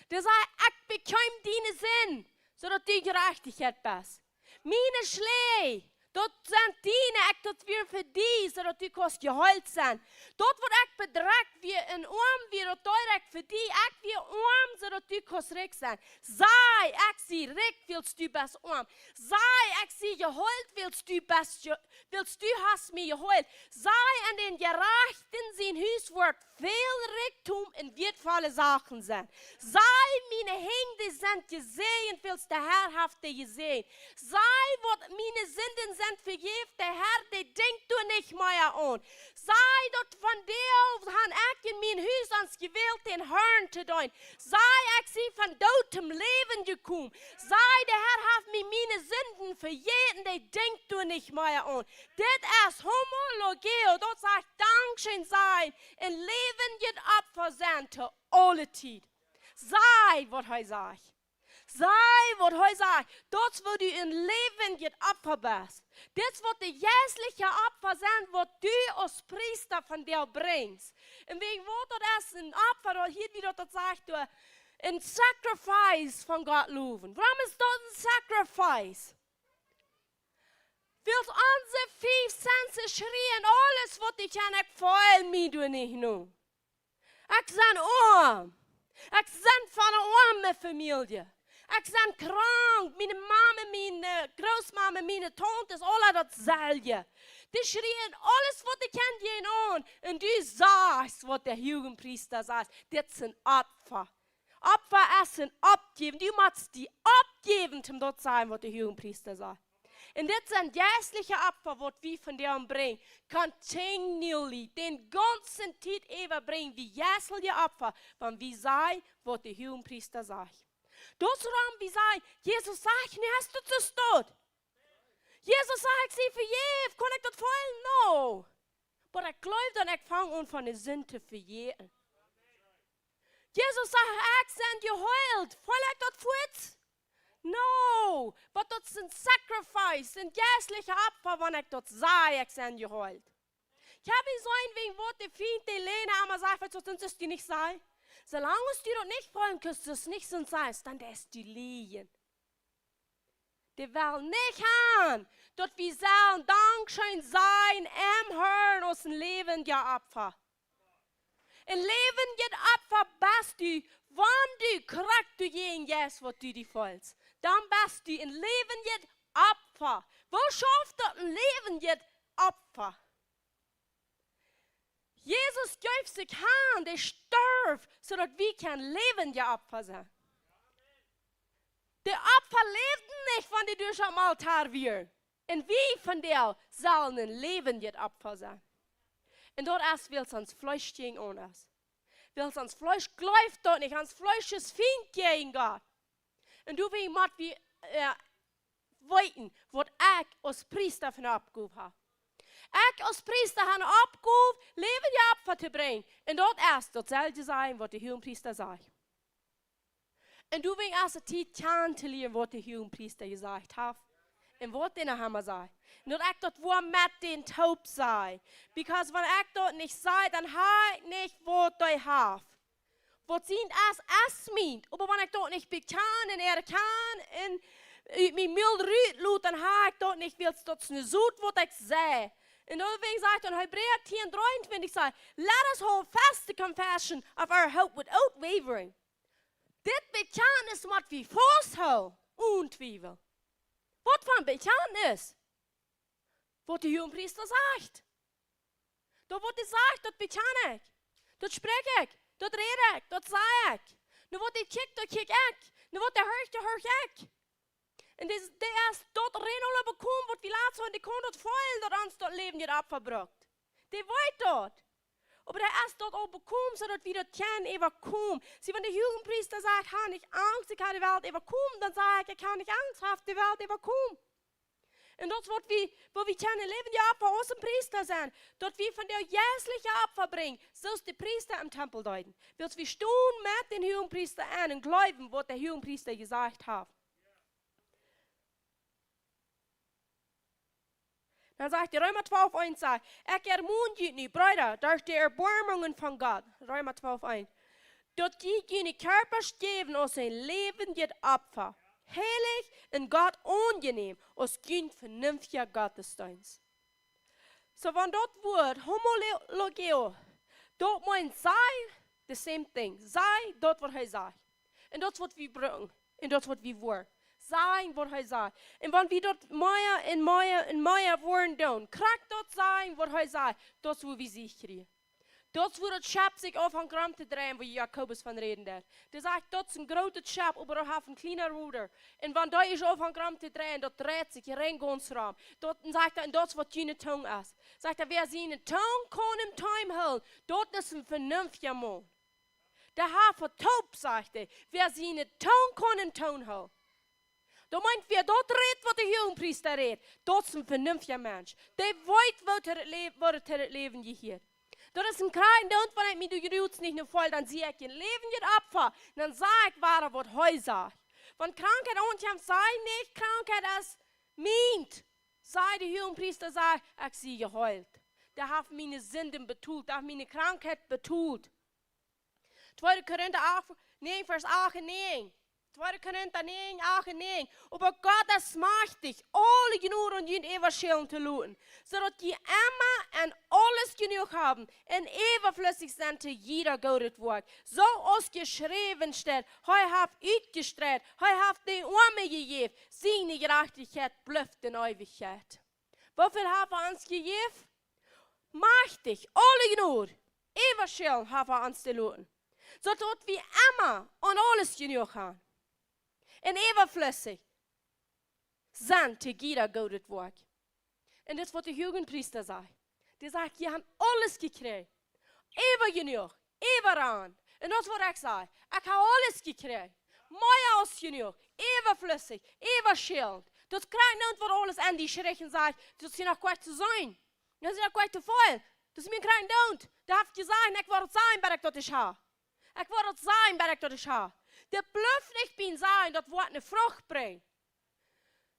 Dee sajcht: "Ekj bekjeem diene Sind, soo daut du Jerajchtichkjeit best. Miene Schläaj, daut sent diene, ekj deed daut fa die, soo daut du kaust jeheelt sennen. Daut waut ekj bedrekjt wia un oam wia, daut deed ekj fa die, ekj wia oam, soo daut du kaust rikj sennen. Saj, ekj sie rikj, wiels du best oam. Saj, ekj sie jeheelt, wiels du best je-, wiels du hast mie jeheelt. Saj, en dän Jerajchten sien Hus woat väl Rikjdom un wieetvolle Sachen sennen. Saj, miene Henj, dee sent jesäajent, wiels de Herr haft dee jesäajent. Saj, waut miene Sinden sent vejäft, de Herr, dee denkjt doa nich mea aun. Saj, daut vondoag ha ekj un mien Hus ons jewält, dän Herrn to deenen. Saj, ekj sie von doot toom Läwen jekomen. Saj, de Herr haft mie miene Sinden vejäten, dee denkjt doa nich mea aun." Dit es homologeo, daut sajcht dankscheen sajen, een läwendjet Opfa sennen to aule Tiet. Saj, waut hee sajcht. Saj, waut hee sajcht. Daut es, woo du een läwendjet Opfa best. Dit es, waut de jeistliche Opfa sent, waut du aus Priesta vondoag brinjst. Un wäajen waut daut es een Opfa, daut hia wada daut sajcht, doa, een Sacrifice von Gott lowen. Wuarom es daut een Sacrifice? Wiels onse fief Senses schrieen: "Aules waut ekj kaun, ekj feel mie doa nich no. Ekj sie oam. Ekj sie von eene oame Famielje. Ekj sie krank. Miene Mame, miene Grootmame, miene Tauntes, aule daut selwje." Dee schrieen aules waut dee kjennen jäajen aun. Un du sajchst, waut de Huagepriesta sajcht: "Dit es een Opfa." Opfa es een Oppjäwen. Du motst die oppjäwen, om daut to sajen, waut de Huagepriesta sajcht. Un dit sent jeistliche Opfa, waut wie vondoag brinjen. Continually, dän gaunzen Tiet äwa brinj wie jeistliche Opfa, wan wie sajen, waut de Huagepriesta sajcht. Daut es wuarom wie sajen: "Jesus sajcht, nu hast du to stoot. Jesus sajcht, ekj sie vejäft, kaun ekj daut feelen? No. Oba ekj jleew dan, ekj fang aun von de Sind to vejäten. Jesus sajcht, ekj sie jeheelt, feel ekj daut fuaz? No. Oba daut es een Sacrifice, een jeistliche Opfa, wan ekj daut saj, ekj sie jeheelt." Ekj hab jeseenen, wäajen waut de Fient, dee läajen emma, sajcht: "Waut, daut es die nich saj. Soo lang aus du daut nich feelen kaust, daut es nich soo saj, dan deist du lieejen." Dee well nich han, daut wie sellen dankscheen sajen em Herrn aus een läwendjet Opfa. Een läwendjet Opfa best du, wan du krakjt doa jäajen jeist, waut du die feelst. Dan best du een läwendjet Opfa. Woo schauft daut, een läwendjet Opfa? Jesus jeef sikj han, dee storf, soo daut wie kjennen läwendje Opfa sennen. De Opfa läwden nich, wan dee derch aum Altoa wieren. Un wie vondoag sellen een läwendjet Opfa sennen. Un daut es, wiels ons Fleesch jäajen aun es. Wiels ons Fleesch jleeft daut nich, ons Fleesch es Fient jäajen Gott. Un doawäajen mott wie, äh, weeten, waut ekj aus Priesta fa ne Oppgow hab. Ekj aus Priesta hab ne Oppgow, läwendje Opfa to brinjen. Un daut es, daut sell je sajen, waut de Huagepriesta sajcht. Un doawäajen es et Tiet, kjanen to lieren, waut de Huagepriesta jesajcht haft. Un waut dee noch emma sajcht. Un daut ekj daut woa met dän toop sajen. Because wan ekj daut nich saj, dan hab ekj nich, waut dee haft. Waut sient es, es mient. Oba wan ekj daut nich bekjan un erkjan un ut mien Mul rut lot, dan hab ekj daut nich, wiels daut es ne Sot, waut ekj saj. Un doawäajen sajcht dan Hebräa tieen dreeuntwintich, sajcht: "Let us hold fast the confession of our hope without wavering." Dit Bekjantnis mott wie fausthoolen, onen Twiewel. Waut fa een Bekjantnis? Waut de Huagepriesta sajcht. Daut waut hee sajcht, daut bekjan ekj. Daut spräakj ekj. Daut räd ekj. Daut saj ekj. No waut hee kjikjt, daut kjikj ekj. No waut hee horcht, daut horch ekj. Un dee, dee es daut rein aul bekomen, waut wie latst hauden, dee kaun daut feelen, daut ons daut Läwen nich aufbrukt. Dee weet daut. Oba dee es daut aul bekomen, soo daut wie daut kjennen äwakomen. See, wan de Huagepriesta sajcht: "Hab nich Angst, ekj hab de Welt äwakomen", dan saj ekj: "Ekj hab nich Angst, ekj hab de Welt äwakomen." Un daut es waut wie, woo wie kjennen läwen, jo, fa onsen Priesta sennen. Daut wie von de jeistliche Opfa brinjen, soo aus de Priesta em Tempel deeden. Wiels wie stonen met dän huagen Priesta aun un jleewen, waut de huage Priesta jesajcht haft. Dan sajcht de Reema twalf eent, sajcht: "Ekj ermon junt nu, Breeda, derch de Erboarmungen von Gott", Reema twalf eent, "daut jie june Kjarpasch jäwen aus een läwendjet Opfa, heilich un Gott aunjenäm, aus jun vernünftja Gottesdeenst." Soo, wan daut Wuat homologeo, daut meent, saj the same thing, saj daut waut hee sajcht. Un daut es waut wie brucken. Un daut es waut wie woaren. Sajen waut hee sajcht. Un wan wie daut mea un mea un mea woaren doonen, krakjt daut sajen waut hee sajcht, daut es woo wie Sieg kjrieen. Daut es woo daut Schepp sikj aunfangt rom to dreien, woo Jakobus von räden deed. Dee sajcht, daut es een grootet Schepp, oba daut haft een kjliena Roda. Un wan dee ieescht aunfangt rom to dreien, daut dreit sikj rein gaunz rom. Daut, un sajcht hee, un daut es waut june Tung es. Sajcht hee, wäa siene Tung kaun em Toom hoolen, daut es een vernünftja Maun. Dee haft daut toop, sajcht hee, wäa siene Tung kaun em Toom hoolen. Daut meent, wäa daut rät, waut de huage Priesta rät, daut es een vernünftja Mensch. Dee weet, waut to daut Lä-, waut to daut Läwen jehieet. Daut es een krakjt daut, wan ekj mie doa jrods nich no feel, dan sie ekj een läwendjet Opfa. Dan saj ekj wada waut hee sajcht. Wan Krankheit aunkjemt, saj ekj nich, Krankheit es mient. Saj de huage Priesta, saj, ekj sie jeheelt. Dee haft miene Sinden betolt, dee haft miene Krankheit betolt. Tweede Korinta acht, näajen, Varsch acht un näajen. Tweede Korinta näajen, acht un näajen. Oba Gott es majchtich, aule Jnod aun junt äwaschellen to loten, soo daut jie emma en aules jenuach haben un äwaflissich sent to jieda goodet Woakj. Soo aus jeschräwen steit: "Hee haft utjestreit, hee haft de Oame jejäft, siene Jerajchtichkjeit blift en Eewichkjeit." Woo väl haft hee ons jejäft? Majchtich, aule Jnod, äwaschellen haft hee ons jeloten, soo daut wie emma aun aules jenuach haben un äwaflissich sent to jieda goodet Woakj. Un daut es waut de huage Priesta sajcht. Dee sajcht: "Jie haben aules jekjräajen. Äwajenuach, äwaraun." Un daut es waut ekj saj. Ekj hab aules jekjräajen. Mea aus jenuach. Äwaflissich, äwaschellend. Daut krakjt daut waut aules aun die schrieet, sajcht: "Daut es hia noch goanich to seenen. Daut es hia noch goanich to feelen. Daut es mie krakjt daut. Dee haft jesajcht, ekj woa daut sajen, bat ekj daut nich hab. Ekj woa daut sajen, bat ekj daut nich hab." Dee blift nich bie sajen, daut woat ne Frucht brinjen.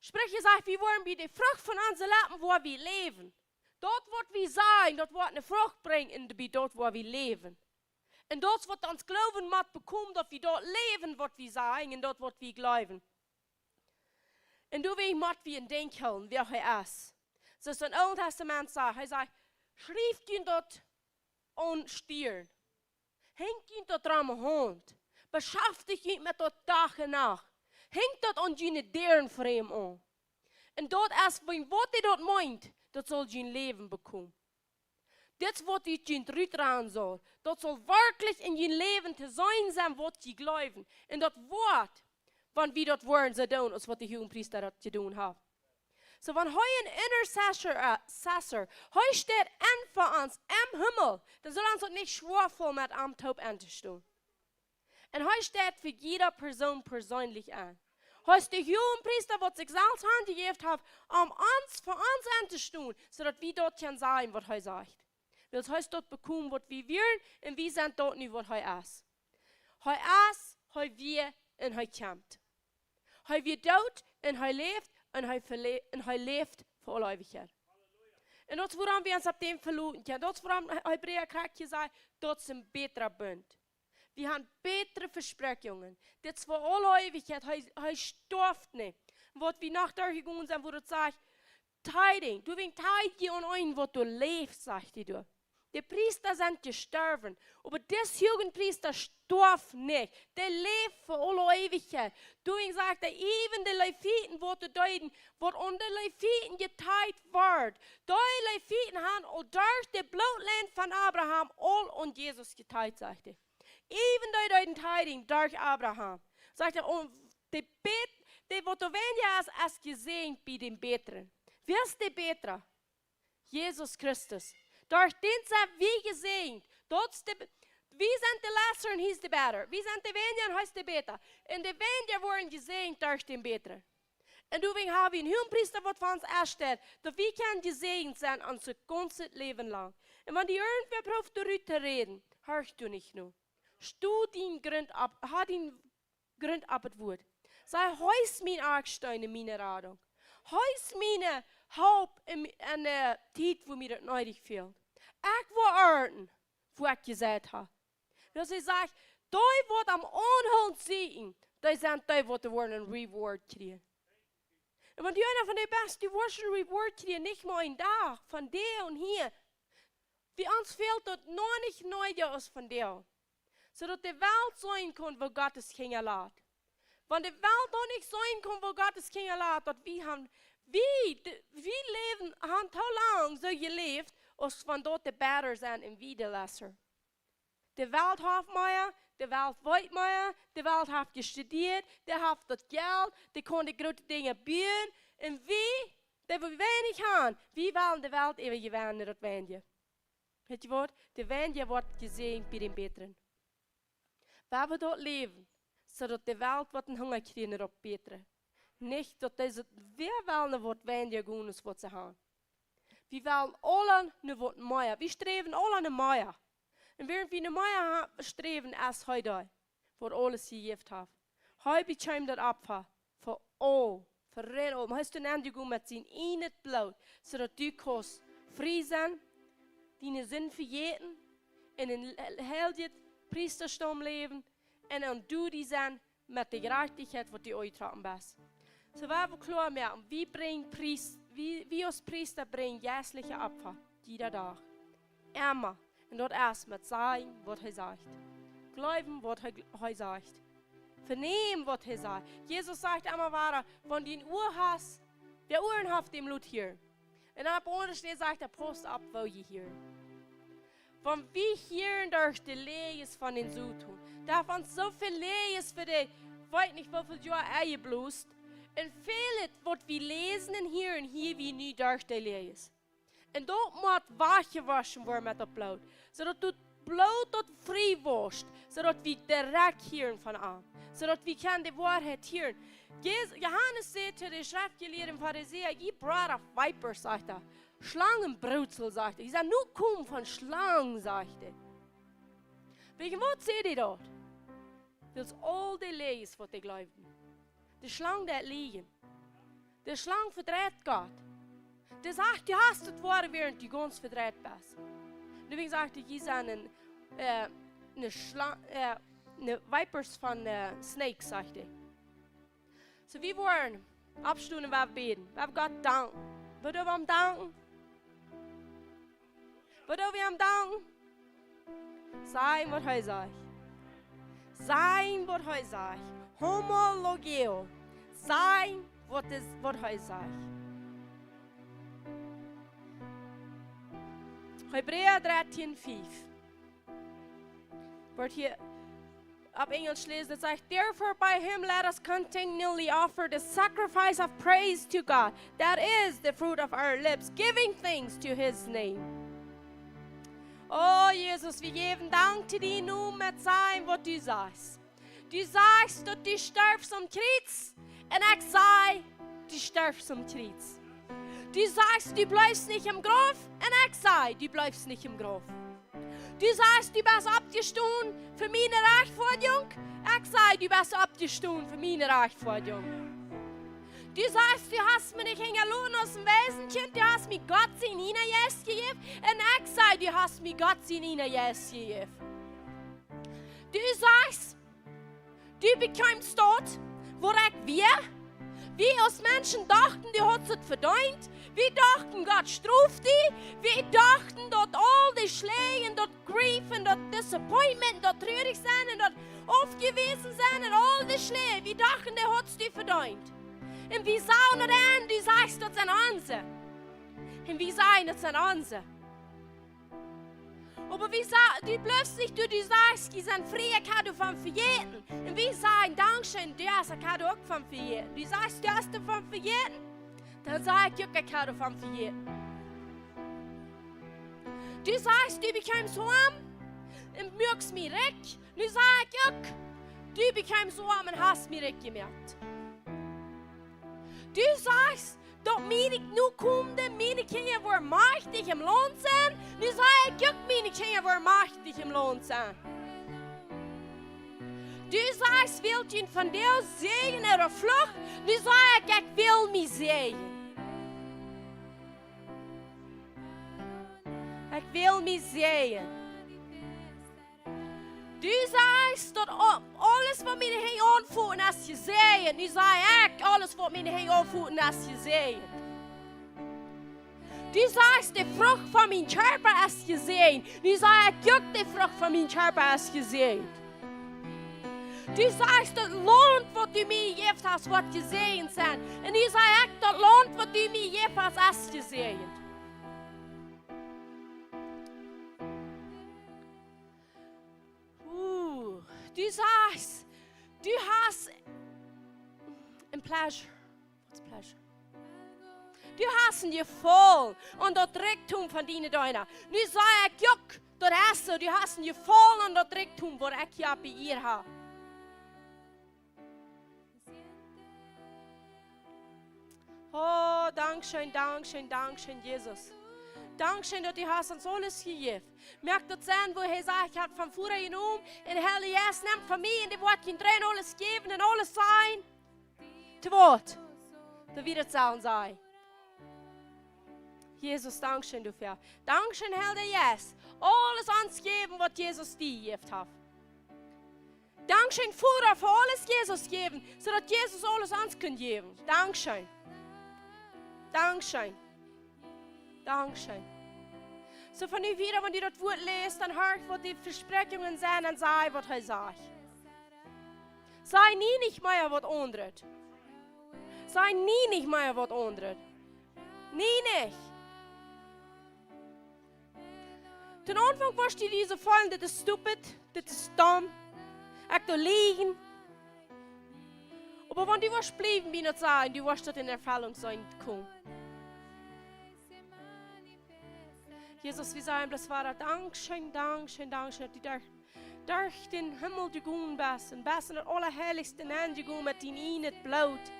Spricha sajcht, wie woaren bie de Frucht von onse Leppen woa wie läwen. Daut waut wie sajen, daut woat ne Frucht brinjen un bie daut woa wie läwen. Un daut es waut ons Gloowen mott bekomen, daut wie daut läwen waut wie sajen un daut waut wie jleewen. Un doawäajen mott wie em Denkj hoolen, wäa hee es. Soo aus em Oolen Testament sajcht, hee sajcht: "Schrieft junt daut aun de Stirn. Henjt junt daut aun de Haunt. Beschaftijt junt met daut Dach un Nacht. Henjt daut aun june Däarenframe aun." Un daut es, wan waut hee daut meent, daut saul jun Läwen bekomen. Dit es waut ut junt rutranen saul. Daut saul werkjlich en jun Läwen to seenen sennen, waut jie jleewen. Un daut woat, wan wie daut woaren soo doonen, aus waut de huage Priesta daut jedonen haft. Soo, wan hee een Intercessor, äh, Intercessor, hee steit en fa ons em Himmel, dan saul ons daut nich schwoa faulen, met am toop entostonen. Un hee steit fa jieda Persoon perseenlich aun. Hee es de huage Priesta, waut sikj selfst hanjejäft haft, om ons, fa ons entostonen, soo daut wie daut kjennen sajen, waut hee sajcht. Wiels hee es daut bekomen, waut wie wieren, un wie sent daut nu, waut hee es. Hee es, hee wia un hee kjemt. Hee wia doot un hee läft un hee vele-, un hee läft fa aule Eewichkjeit. Un daut es wuarom wie ons opp dän veloten kjennen. Daut es wuarom He-, Hebräa krakjt jesajcht, daut es een bätra Bunt. Wie haben bätre Vespräakjungen. Dit es fa aule Eewichkjeit. Hee, hee stoaft nich. Waut wie noch derchjegonen sent, woo daut sajcht, Tiedinj, doawäajen tied jie aun eenen, waut doa läft, sajcht hee doa. De Priesta sent jestorwen, oba dis huage Priesta stoaft nich. Dee läft fa aule Eewichkjeit. Doawäajen sajcht hee, äwen de Leviten, waut doa deeden, waut aun de Leviten jeteidt wort, dee Leviten haben aul derch de Blootlien von Abraham aul aun Jesus jeteidt, sajcht hee. Äwen dee deeden Tiedinj derch Abraham. Sajcht hee, un de bät-, dee waut doa weinja es, es jesäajent bie dän bätren. Wäa es de bätra? Jesus Christus. Derch dän sent wie jesäajent. Daut es de, wie sent de lesser and he's the better. Wie sent de weinja un hee es de bätra. Un de weinja woaren jesäajent derch dän bätren. Un doawäajen ha wie een Huagenpriesta, waut fa ons es, daut wie kjennen jesäajent sennen ons gaunzet Läwen lang. Un wan die irjentwäa proowt doa rut to räden, horch du nich no. Sto dien Grunt opp, ha dien Grunt opp daut Wuat. Saj: Hee es mien Akjsteen un miene Radunk. Hee es miene Help en, en de Tiet, wua mie daut needich fält. Ekj woa arnten, wua ekj jeseit ha. Wiels hee sajcht: Dee, waut am aunhoolent sieekjen, dee sent dee, waut woaren een Reward kjrieen. Un wan du eena von dee best, du woascht een Reward kjrieen, nich mau een Dach, vondoag un hia. Bie ons fält daut noch nich, noch nich aus vondoag. Soo daut de Welt seenen kaun, woo Gott siene Kjinja lat. Wan de Welt noch nich seenen kaun, woo Gott siene Kjinja lat, daut wie han, wie, de, wie läwen, han too lang soo jeläft, aus wan daut de better sent un wie de lesser. De Welt haft mea, de Welt weet mea, de Welt haft jestudieet, dee haft daut Jelt, dee kaun de groote Dinja buen. Un wie, dee wie weinich han, wie wellen de Welt äwajewennen, daut weinje. Weet jie waut? De weinje woat jesäajent bie dän bätren. Wan wie daut läwen, soo daut de Welt woat een Hunga kjrieen no daut bätre. Nich daut dise, wie wellen waut weinje gonen aus waut see han. Wie wellen aule no waut mea. Wie sträwen aule no mea. Un wäarent wie no mea ha-, sträwen, es hee dee, waut aules jejäft haft. Hee bekjeem daut Opfa fa aul, fa rein aul. Hee es doa nenjegonen met sien ieejnet Bloot, soo daut du kaust frie sennen, diene Sind vejäten, en een he-, heiljet Priestastaum läwen, un aun du die sennen met de Jerajchtichkjeit, waut du utjetrocken best. Soo, wan wie kloa moaken, wie brinjen Pries-, wie, wie aus Priesta brinjen jeistliche Opfa, jieda Dach. Emma. Un daut es met sajen, waut hee sajcht. Jleewen, waut hee, hee sajcht. Venämen, waut hee sajcht. Jesus sajcht emma wada: Wan du een Ua hast, wäa Uaren haft, dee mott hieren. Un opp aundre Städ sajcht hee: Pausst opp, woo jie hieren. Wan wie hieren derch de Läajes von dän Soton, doa haft ons soo väl Läajes fa de, weet nich woo väl Joa enjeblost. Un väl waut wie läsen un hieren, hia wie nu derch de Läajes. Un daut mott wajchjewoschen woaren met daut Bloot. Soo daut daut Bloot daut frie woascht, soo daut wie direkt hieren von am. Soo daut wie kjennen de Woarheit hieren. Jes-, Johanes säd to de Schreftjelieede un Farisäa: Ye brood of vipers, sajcht hee. Schlangenbrotsel, sajcht hee. Jie sent nu komen von Schlangen, sajcht hee. Wäajen waut säd hee daut? Wiels aul de Läajes, waut dee jleewden. De Schlang deit lieejen. De Schlang vedreit Gott. Dee sajcht, du hast daut Woa, wäarent du gaunz vedreit best. Nu, wie jesajcht, hee säd een, äh, een Schla-, äh, een Vipers von, äh, Snakes, sajcht hee. Soo, wie woaren oppstonen, wie bäden. Wie woaren Gott danken. Wie woaren am danken. Waut doo wie am danken? Sajen, waut hee sajcht. Sajen, waut hee sajcht. Homologeo. Sajen, waut es, waut hee sajcht. Hebräa dartieen fiew. Woat hia opp Enjlisch läsen, daut sajcht: Therefore by him let us continually offer the sacrifice of praise to God, that is the fruit of our lips, giving thanks to his name. O Jesus, wie jäwen Dank to die nu met sajen, waut du sajchst. Du sajchst, daut du storfst aum Kjriez, un ekj saj, du storfst aum Kjriez. Du sajchst, du blifst nich em Grauf, un ekj saj, du blifst nich em Grauf. Du sajchst, du best oppjestonen fa miene Rajchtfoadjunk. Ekj saj, du best oppjestonen fa miene Rajchtfoadjunk. Du sajchst, du hast mie nich hinjaloten aus een Waisenkjint, du hast mie Gott sienen Jeist jejäft. Un ekj saj, du hast mie Gott sienen Jeist jejäft. Du sajchst, du bekjeemst daut, wua ekj wia. Wie aus Menschen dochten, du hast et vedeent. Wie dochten, Gott stroft die. Wie dochten, daut aul de Schläaj, daut Grief un daut Disappointment, daut truarich sennen un daut aufjewäsen sennen un aul de Schläaj, wie dochten, du hast die vedeent. Un wie sagen daut aun, du sajchst, daut sent onse. Un wie sajen, daut sent onse. Oba wie sa-, du blifst nich, du, du sajchst, jie sent frie, ekj ha doavon vejäten. Un wie sajen, dankscheen, du hast, ekj ha doa uk von vejäten. Du sajchst, du hast doavon vejäten. Dan saj ekj uk, ekj ha doavon vejäten. Du sajchst, du bekjeemst oam un muakst mie rikj. Nu saj ekj uk, du bekjeemst oam un hast mie rikj jemoakt. Du sajchst, daut miene Nokomen, miene Kjinja woaren majchtich em Launt sennen. Nu saj ekj uk, miene Kjinja woaren majchtich em Launt sennen. Du sajchst, wält jie von däa Säajen ooda Fluch. Nu saj ekj, ekj well mie säajnen. Ekj well mie säajnen. Du sajchst, daut a-, aules waut miene Henj aunfoten es jesäajent. Nu saj ekj, aules waut miene Henj aunfoten es jesäajent. Du sajchst, de Frucht von mienen Kjarpa es jesäajent. Nu saj ekj uk, de Frucht von mienen Kjarpa es jesäajent. Du sajchst, daut Launt waut du mie jejäft hast, woat jesäajent sennen. Un nu saj ekj, daut Launt waut du mie jejäft hast, es jesäajent. Uh, du sajchst, du hast een pleasure. What's pleasure? Du hast een Jefaulen aun daut Rikjdom von diene Deena. Nu saj ekj uk, daut es soo, du hast een Jefaulen aun daut Rikjdom waut ekj hia bie die hab. Oh, dankscheen, dankscheen, dankscheen, Jesus. Dankscheen, daut du hast ons aules jejäft. Moakt daut sennen, woo hee sajcht, ekj hab von Voda jenomen, un Heilja Jeist nemt von mie, un dee woat junt dreien aules jäwen un aules sennen. Twoat. Daut wie daut sellen sennen. Jesus, dankscheen doafäa. Dankscheen, Heilja Jeist. Aules ons jäwen, waut Jesus die jejäft haft. Dankscheen, Voda, fa aules Jesus jäwen, soo daut Jesus aules ons kunn jäwen. Dankscheen. Dankscheen. Dankscheen. Soo von nu wieda, wan du daut Wuat läst, dan horch, waut de Vespräakjungen sent, un saj, waut hee sajcht. Saj nie nich mea waut aundret. Saj nie nich mea waut aundret. Nie nich. Toom Aunfank woascht du die soo feelen, dit es stupid, dit es domm, ekj doo lieejen. Oba wan du woascht bliewen bie daut sajen, du woascht daut en Erfellunk seenen komen. Jesus, wie sajen bloos wada, dankscheen, dankscheen, dankscheen, daut du doa derch dän Himmel jegonen best un best en daut Aulaheilichste nenjegonen met dien ieejnet Bloot.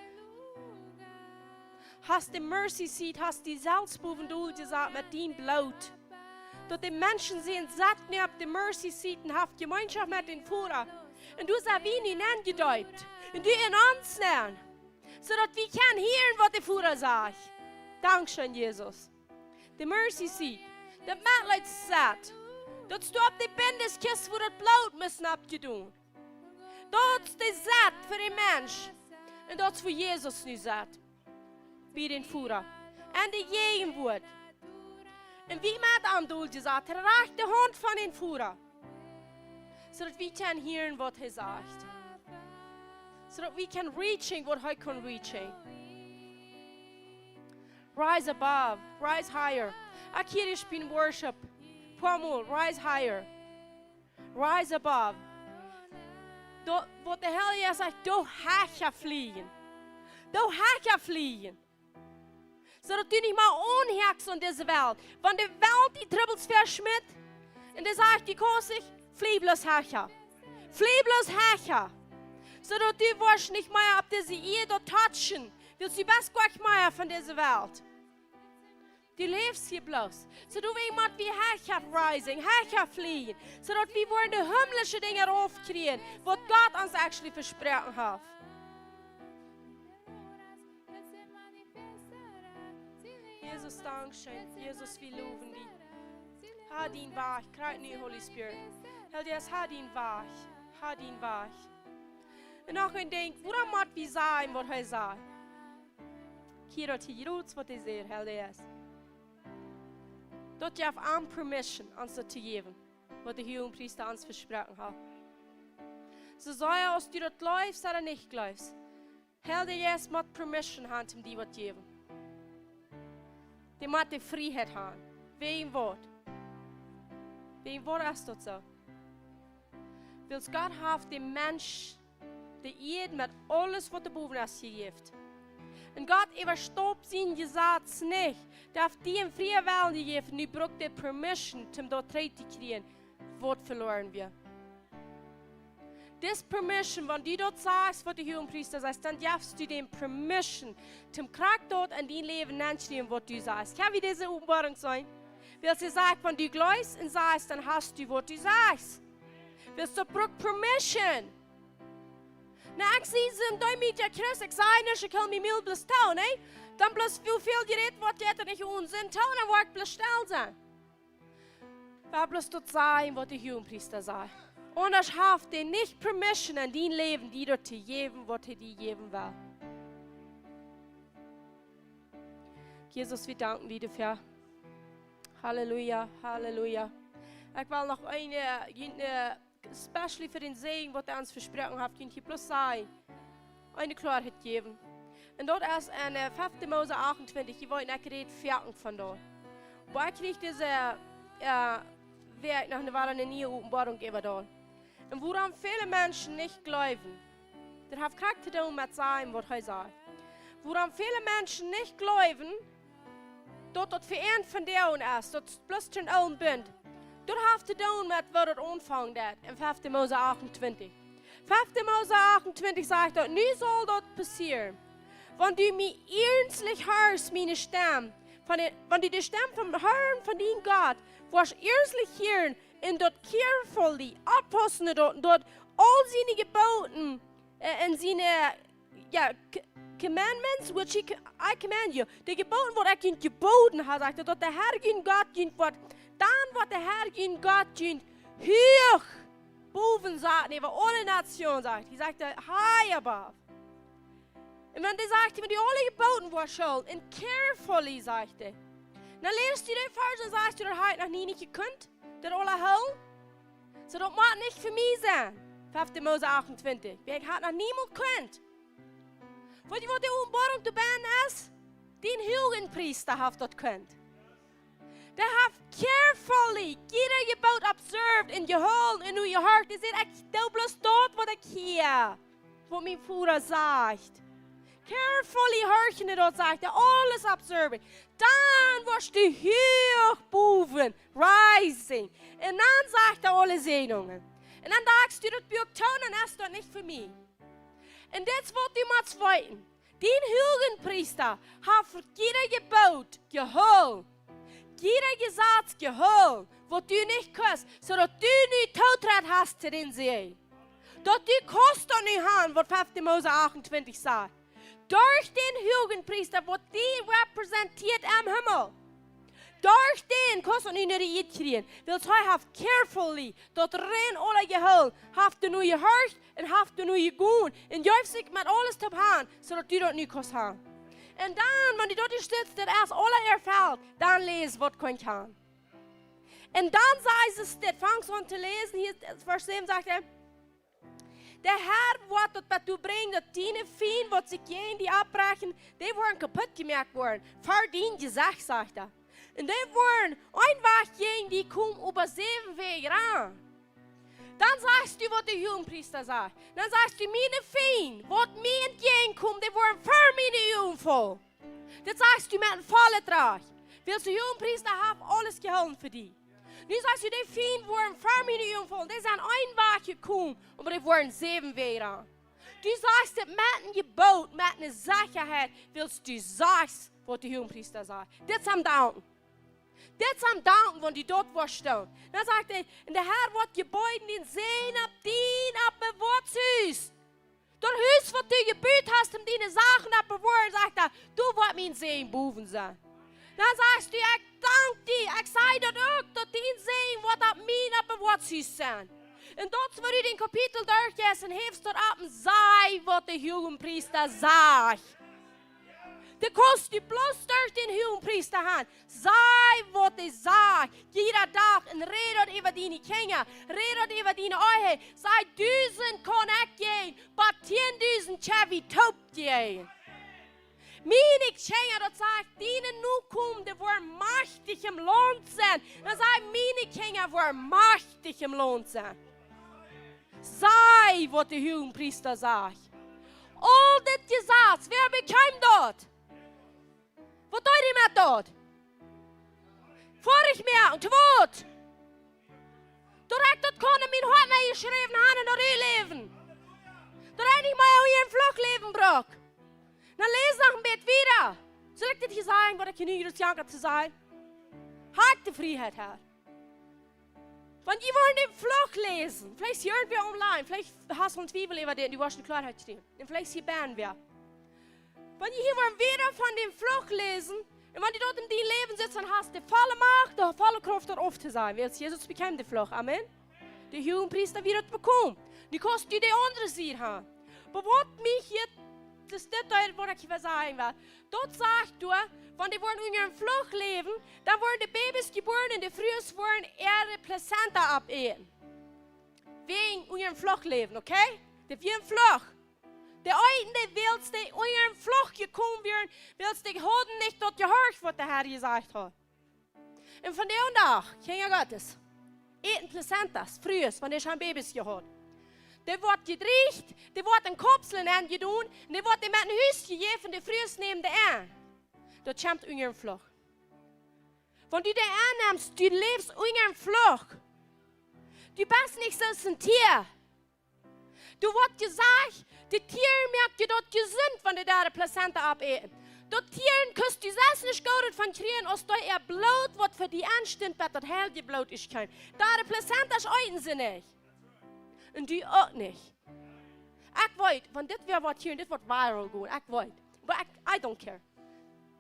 Hast de Mercy Seat, hast die selfst bowen dol jesat met dien Bloot. Daut de Menschen sent, sett nu opp de Mercy Seat un haft Jemeenschoft met dän Voda. Un doa sent wie nu nenjedeept. Un du en ons nenn. Soo daut wie kjennen hieren, waut de Voda sajcht. Dankscheen, Jesus. De Mercy Seat, de Metleidssett, daut steit opp de Bindeskjist, wua daut Bloot must oppjedonen. Daut es de Sett fa dän Mensch. Un daut es wua Jesus nu sett. Bie dän Voda. En de Jäajenwuat. Un wie met am dol jesat, rajchte Haunt von dän Voda. Soo daut wie kjennen hieren, waut hee sajcht. Soo daut wie kjennen reaching, waut hee kaun reaching. Rise above, rise higher. Ekj hia, ekj bie worship. Poamol, rise higher. Rise above. Doo, waut de Heilja sajcht, doo hecha flieejen. Doo hecha flieejen. Soo daut du nich mea aunhakjst aun dise Welt. Wan de Welt die Trubbels veschmitt, un dee sajcht, du kaust nich, flie bloos hecha. Flie bloos hecha. Soo daut du woascht nich mea opp dise Ieed doa touchen. Wiels du best goanich mea von dise Welt. Du läfst hia bloos. Soo daut wie met wie hecha rising, hecha flieejen. Soo daut wie woaren de himmlische Dinja aufkjrieen, waut Gott ons actually vesproaken haft. Jesus, dankscheen. Jesus, wie lowen die. Ha dien Wajch, krakjt nu, Holy Spirit. Heilja Jeist, ha dien Wajch, ha dien Wajch. Un noch een Dinkj, wuarom mott wie sajen, waut hee sajcht? Hia daut hia jrod, waut hee sajcht, Heilja Jeist. Daut jeft am permission, ons daut to jäwen, waut de Huagepriesta ons vesproaken haft. Soo sea aus du daut jleefst ooda nich jleefst. Heilja Jeist mott permission han, om die waut jäwen. Dee mott de Frieheit han. Wäajen waut? Wäajen waut es daut soo? Wiels Gott haft däm Mensch de Ieed met aules, waut doa bowen es, jejäft. Un Gott äwasteit sien Jesaz nich. Dee haft die een frieen Wellen jejäft, nu brukt dee permission, om daut trigj to kjrieen, waut veloaren wia. Dis permission, wan du daut sajchst, waut de Huagenpriesta sajcht, dan jefst du däm permission, toom krakjt daut en dien Läwen nenschriewen, waut du sajchst. Kjenn wie dise Openboarunk seenen? Wiels hee sajcht, wan du jleefst un sajchst, dan hast du, waut du sajchst. Wiels daut brukt permission. Na, ekj sie soon deemootja Christ, ekj saj nuscht, ekj hool mien Mul bloos too, nä? Dan bloos woo väl jerät woat, jeit daut nich onen Senn too, dan woa ekj bloos stell sennen. Woa bloos daut sajen, waut de Huagenpriesta sajcht. Aundasch haft hee nich permission en dien Läwen, die daut to jäwen, waut hee die jäwen well. Jesus, wie danken die doafäa. Halleluja, Halleluja. Ekj well noch eene, eene, especially fa dän Säajen, waut hee ons vesproaken haft, junt hia bloos sajen. Eene Kloaheit jäwen. Un daut es en, äh, fefte Mose achtuntwintich, jie weeten, ekj räd foaken von daut. Oba ekj kjrieech dise, äh, Wäakj noch ne, wada ne niee Openboarunk äwa daut. Un wuarom väle Menschen nich jleewen, daut haft krakjt to doonen met sajen, waut hee sajcht. Wuarom väle Menschen nich jleewen, daut daut fa an von däm es, daut bloos een oolen Bunt. Daut haft to doonen met waut daut aunfangen deed en fefte Mose achtuntwintich. Fefte Mose achtuntwintich sajcht daut, nu saul daut passieren, wan du mie iernstlich hieescht, miene Stemm, von de, wan du de Stemm vom Herrn, von dien Gott, woascht iernstlich hieren, un daut carefully, oppaussen daut, daut aul siene Jeboten, äh, un siene, jo, c-, commandments, which he c-, I command you. De Jeboten, waut ekj junt jeboden hab, sajcht hee, daut de Herr jun Gott junt woat, dan woat de Herr jun Gott junt huach bowen saten äwa aule Nationen, sajcht hee. Hee sajcht, high above. Un wan hee sajcht, wan du aule Jeboten woascht hoolen, un carefully, sajcht hee. Dan läst du dän Varsch un sajchst du, daut hab ekj noch nie nich jekunt, daut aula hoolen. Soo, daut mott nich fa mie sennen. Fefte Mose achtuntwintich. Wiels ekj hab daut noch niemols jekunt. Weetst du, waut de Openboarunk doabie es? Dien Huagenpriesta haft daut jekunt. Dee haft carefully jieda Jeboot observed un jehoolen un nu jehorcht. Hee sajcht, ekj doo bloos daut, waut ekj hia, waut mien Voda sajcht. Carefully horchen un daut sajcht hee, aules observing. Dan woascht du huach bowen, rising. Un dan sajcht hee aule Säajnungen. Un dan denkjst du daut Buak too, dan es daut nich fa mie. Un dit es waut du motst weeten. Dien Huagenpriesta haft jieda Jeboot jehoolen. Jieda Jesaz jehoolen, waut du nich kaust, soo daut du nu Tootritt hast to dän Säajen. Daut du kaust daut nu han, waut fefte Mose achtuntwintich sajcht. Derch dän Huagenpriesta, waut die repräsentieet em Himmel. Derch dän kaust daut nu no de Ieed kjrieen. Wiels hee haft carefully daut rein aula jehoolen, haft hee nu jehorcht un haft hee nu jegonen. Un jeef sikj met aules toop han, soo daut du daut nu kaust han. Un dan, wan du daut jestetst, daut es aula erfelt, dan läs, waut kaust han. Un dan sajcht hee dit, fang aun to läsen, hia, Varsch säwen sajcht hee, de Herr woat daut bat die brinjen, daut diene Fiend, waut sikj jäajen die oppbräakjen, dee woaren kaputt jemoakt woaren. Ver dien Jesecht, sajcht hee. Un dee woaren een Wajch jäajen die komen, oba säwen Wäaj rom. Dan sajchst du, waut de Huagenpriesta sajcht. Dan sajchst du, miene Fiend, waut mie entjäajen komen, dee woaren ver miene Uagen faulen. Daut sajchst du met een vollet Rajcht. Wiels de Huagenpriesta haft aules jehoolen fa die. Nu sajchst du, de Fiend woaren ver miene Uagen faulen. Dee sent een Wajch jekomen, oba dee woaren säwen Wäaj rom. Du sajchst dit met een Jeboot, met eene Sechaheit, wiels du sajchst, waut de Huagenpriesta sajcht. Dit es am danken. Dit es am danken, wan du daut woascht doonen. Dan sajcht hee, un de Herr woat jebieden dien Säajen opp dien oppbewoatet Hus. Daut Hus, waut du jebut hast, om diene Sachen oppbewoaren, sajcht hee, doa woat mien Säajen bowen sennen. Dan sajchst du, ekj dank die, ekj saj daut uk, daut dien Säajen woat opp mien oppbewoatet Hus sennen. Un daut es, wua du dän Kapitel derchjeist un hefst daut opp un saj, waut de Huagenpriesta sajcht. Du kaust die bloos derch dän Huagenpriesta han. Saj, waut hee sajcht. Jieda Dach un räd daut äwa diene Kjinja. Räd daut äwa diene Ehe. Saj, dusent kaun ekj jäajen, bat tiendusent kjenn wie toop jäajen. Miene Kjinja, daut sajcht, diene Nokomen, dee woaren majchtich em Launt sennen. Dan saj, miene Kjinja woaren majchtich em Launt sennen. Saj, waut de Huagenpriesta sajcht. Aul dit Jesaz, wäa bekjeem daut? Waut deed hee met daut? Foadich moaken, to waut? Daut ekj daut kaun en mien Hoat nenjeschräwen han un daut enläwen. Fluchläwen brukt. Dan läs noch een bät wieda. Saul ekj dit hia sajen, waut ekj hia nu jroz janka to sajen? Hab ekj de Frieheit, Herr? Wan jie woaren dän Fluch läsen, veleicht hia irjentwäa online, veleicht hast du een Twiewel äwa dän, du woascht ne Kloarheit kjrieen. Un veleicht hia bennen wäa. Wan jie hia woaren wieda von dän Fluch läsen, un wan du daut en dien Läwen setst, dan hast du de volle Macht, de volle Krauft, daut auftosajen. Wiels Jesus bekjeem de Fluch. Amen. De Huagepriesta wia daut bekomen. Nu kaust du de aundre Sied haben. Oba waut mie hia, daut es dit, waut ekj hia sajen well. Daut sajcht doa, wan dee woaren unja een Fluch läwen, dan woaren de Babys jebuaren un de Frues woaren äare Plazenta opäten. Wäajen unja een Fluch läwen, okay? Daut wia een Fluch. Dee eeten dee, wiels dee unja een Fluch jekomen wieren, wiels dee hauden nich daut jehorcht, waut de Herr jesajcht haud. Un vondoag, Kjinja Gottes, äten Plazentas, Frues, wan dee haben Babys jehaut. Dee woat jedrieecht, dee woat en Kapslen aunjedonen, un dee woat dee met no Hus jejäft un de Frues nämen dee aun. Daut kjemt unja een Fluch. Wan du dee aunnemst, du läfst unja een Fluch. Du best nich soo aus een Tia. Doa woat jesajcht, de Tieren moakt je daut jesunt, wan dee äare Plazenta opäten. Daut Tieren kaust du selfst nich Goodet von kjrieen, aus dee äa Bloot, waut fa die aunstunt, bat daut heilje Bloot es kjeem. Äare Plazentas eeten see nich. Un du uk nich. Ekj weet, wan dit wäa waut hia, dit woat viral gonen, ekj weet. But I, I don't care.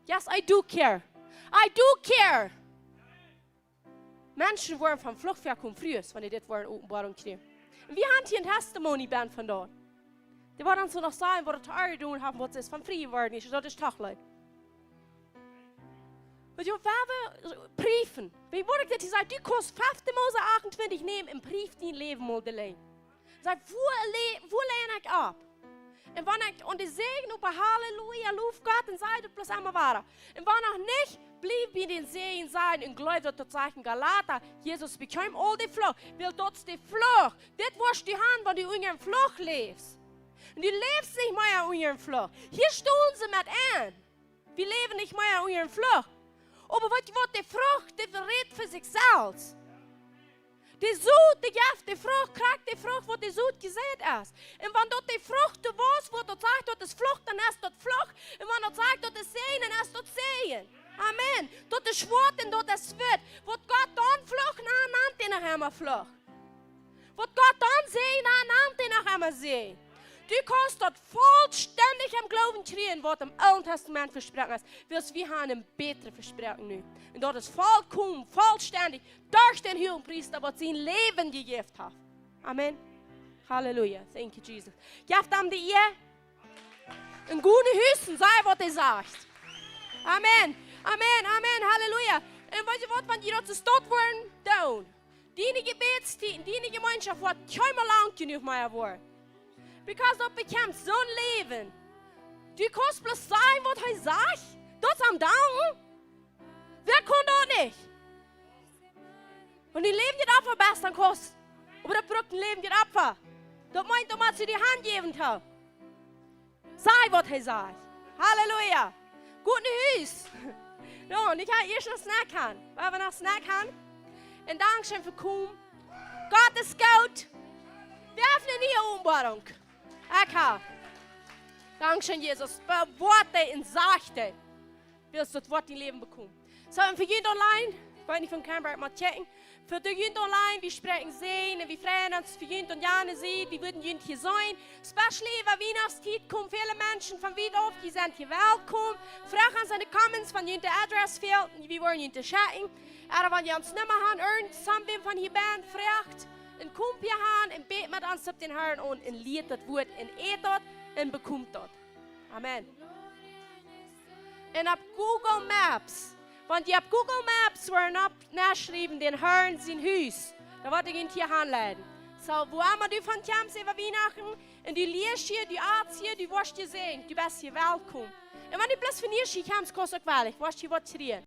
Yes, I do care. I do care. Menschen woaren von Fluch väakomen, Frues, wan dee dit woaren Openboarunk kjrieen. Un wie haben hia een Testimony bennen von daut. Dee woat ons noch sajen, waut et to äa jedonen haft, waut see es von frie worden es, daut es doch leet. Waut jo, wan wie priefen, wan woat ekj dit hia sajen, du kaust fefte Mose achtuntwintich nämen un prief dien Läwen mol doaräwa. Saj, wua le-, wua län ekj opp? Un wan ekj aun dän Säajen opp, Halleluja, low Gott, un saj daut bloos emma wada. Un wan noch nich, bliew bie dän Säajen sajen un jleew daut, daut sajcht en Galata, Jesus bekjeem aul de Fluch, wiels daut es de Fluch. Dit woascht du haben, wan du unja een Fluch läfst. Un du läfst nich mea unja een Fluch. Hia stonen see met aun. Wie läwen nich mea unja een Fluch. Oba waut, waut de Frucht, dee rät fa sikj selfst. De Sot, dee jeft de Frucht, krakjt de Frucht, waut de Sot jeseit es. Un wan daut de Frucht doa wia, waut daut sajcht, daut es Fluch, dan es daut Fluch. Un wan daut sajcht, daut es Säajen, dan es daut Säajen. Amen. Daut es schwoat un daut es witt. Waut Gott dan Fluch na-, nant, dee noch emma Fluch. Waut Gott dan Säajen na-, nant, dee noch emma Säajen. Du kaust daut vollstendich em Gloowen kjrieen, waut em Oolen Testament vesproaken es. Wiels wie haben een bätret Vesproaken nu. Un daut es vollkomen, vollstendich, derch dän Huagepriesta, waut sien Läwen jejäft haft. Amen. Halleluja. Thank you, Jesus. Jeft am de Ea. Un go no Hus un saj, waut hee sajcht. Amen. Amen. Amen. Halleluja. Un weet jie waut, wan jie daut soo stoakj woaren doonen, diene Jebädstieden, diene Jemeenschoft woat kjeenmol lang jenuach mea woaren. Because daut bekjemt soon Läwen. Du kaust bloos sajen, waut hee sajcht. Daut es aum danken. Wäa kaun daut nich? Wan du een läwendjet Opfa best, dan kaust. Oba daut brukt een läwendjet Opfa. Daut meent, daut motst du die hanjäwen to. Saj, waut hee sajcht. Halleluja. Go no Hus. Jo, un ekj hab ieescht noch Snack han. Woa wie noch Snack han? Un dankscheen fa komen. Gott es goot. Wie haben eene niee Openboarunk. Ekj hab. Dankscheen, Jesus. Bewoat dee un sajcht dee. Wiels daut woat dien Läwen bekomen. Soo, un fa junt online, ekj weet nich, von Canberra mott checken. Fa de junt online, wie spräakjen Säajen un wie freien ons fa junt aun jane Sied, wie wudden junt hia seenen. Especially äwa Wienachtstiet komen väle Menschen von wiet auf, jie sent hia welkom. Froagt ons en de Comments, wan junt de Address fält, wie woaren junt schekjen. Ooda wan jie ons Numma han, irjent someone von hia bennen, froagt, un komt hia han un bät met ons opp dän Herrn aun un lieet daut Wuat un ät daut un bekomt daut. Amen. Un opp Google Maps, wan jie opp Google Maps woaren opp noschriewen, dän Herrn sien Hus, dan woa ekj junt hia hanleiden. Soo, wua emma du von kjemst äwa Wienachten, un du läfst hia, du atst hia, du woascht hia seenen, du best hia welkom. Un wan du bloos von hia kjemst, kaust uk woll, woascht hia waut kjrieen.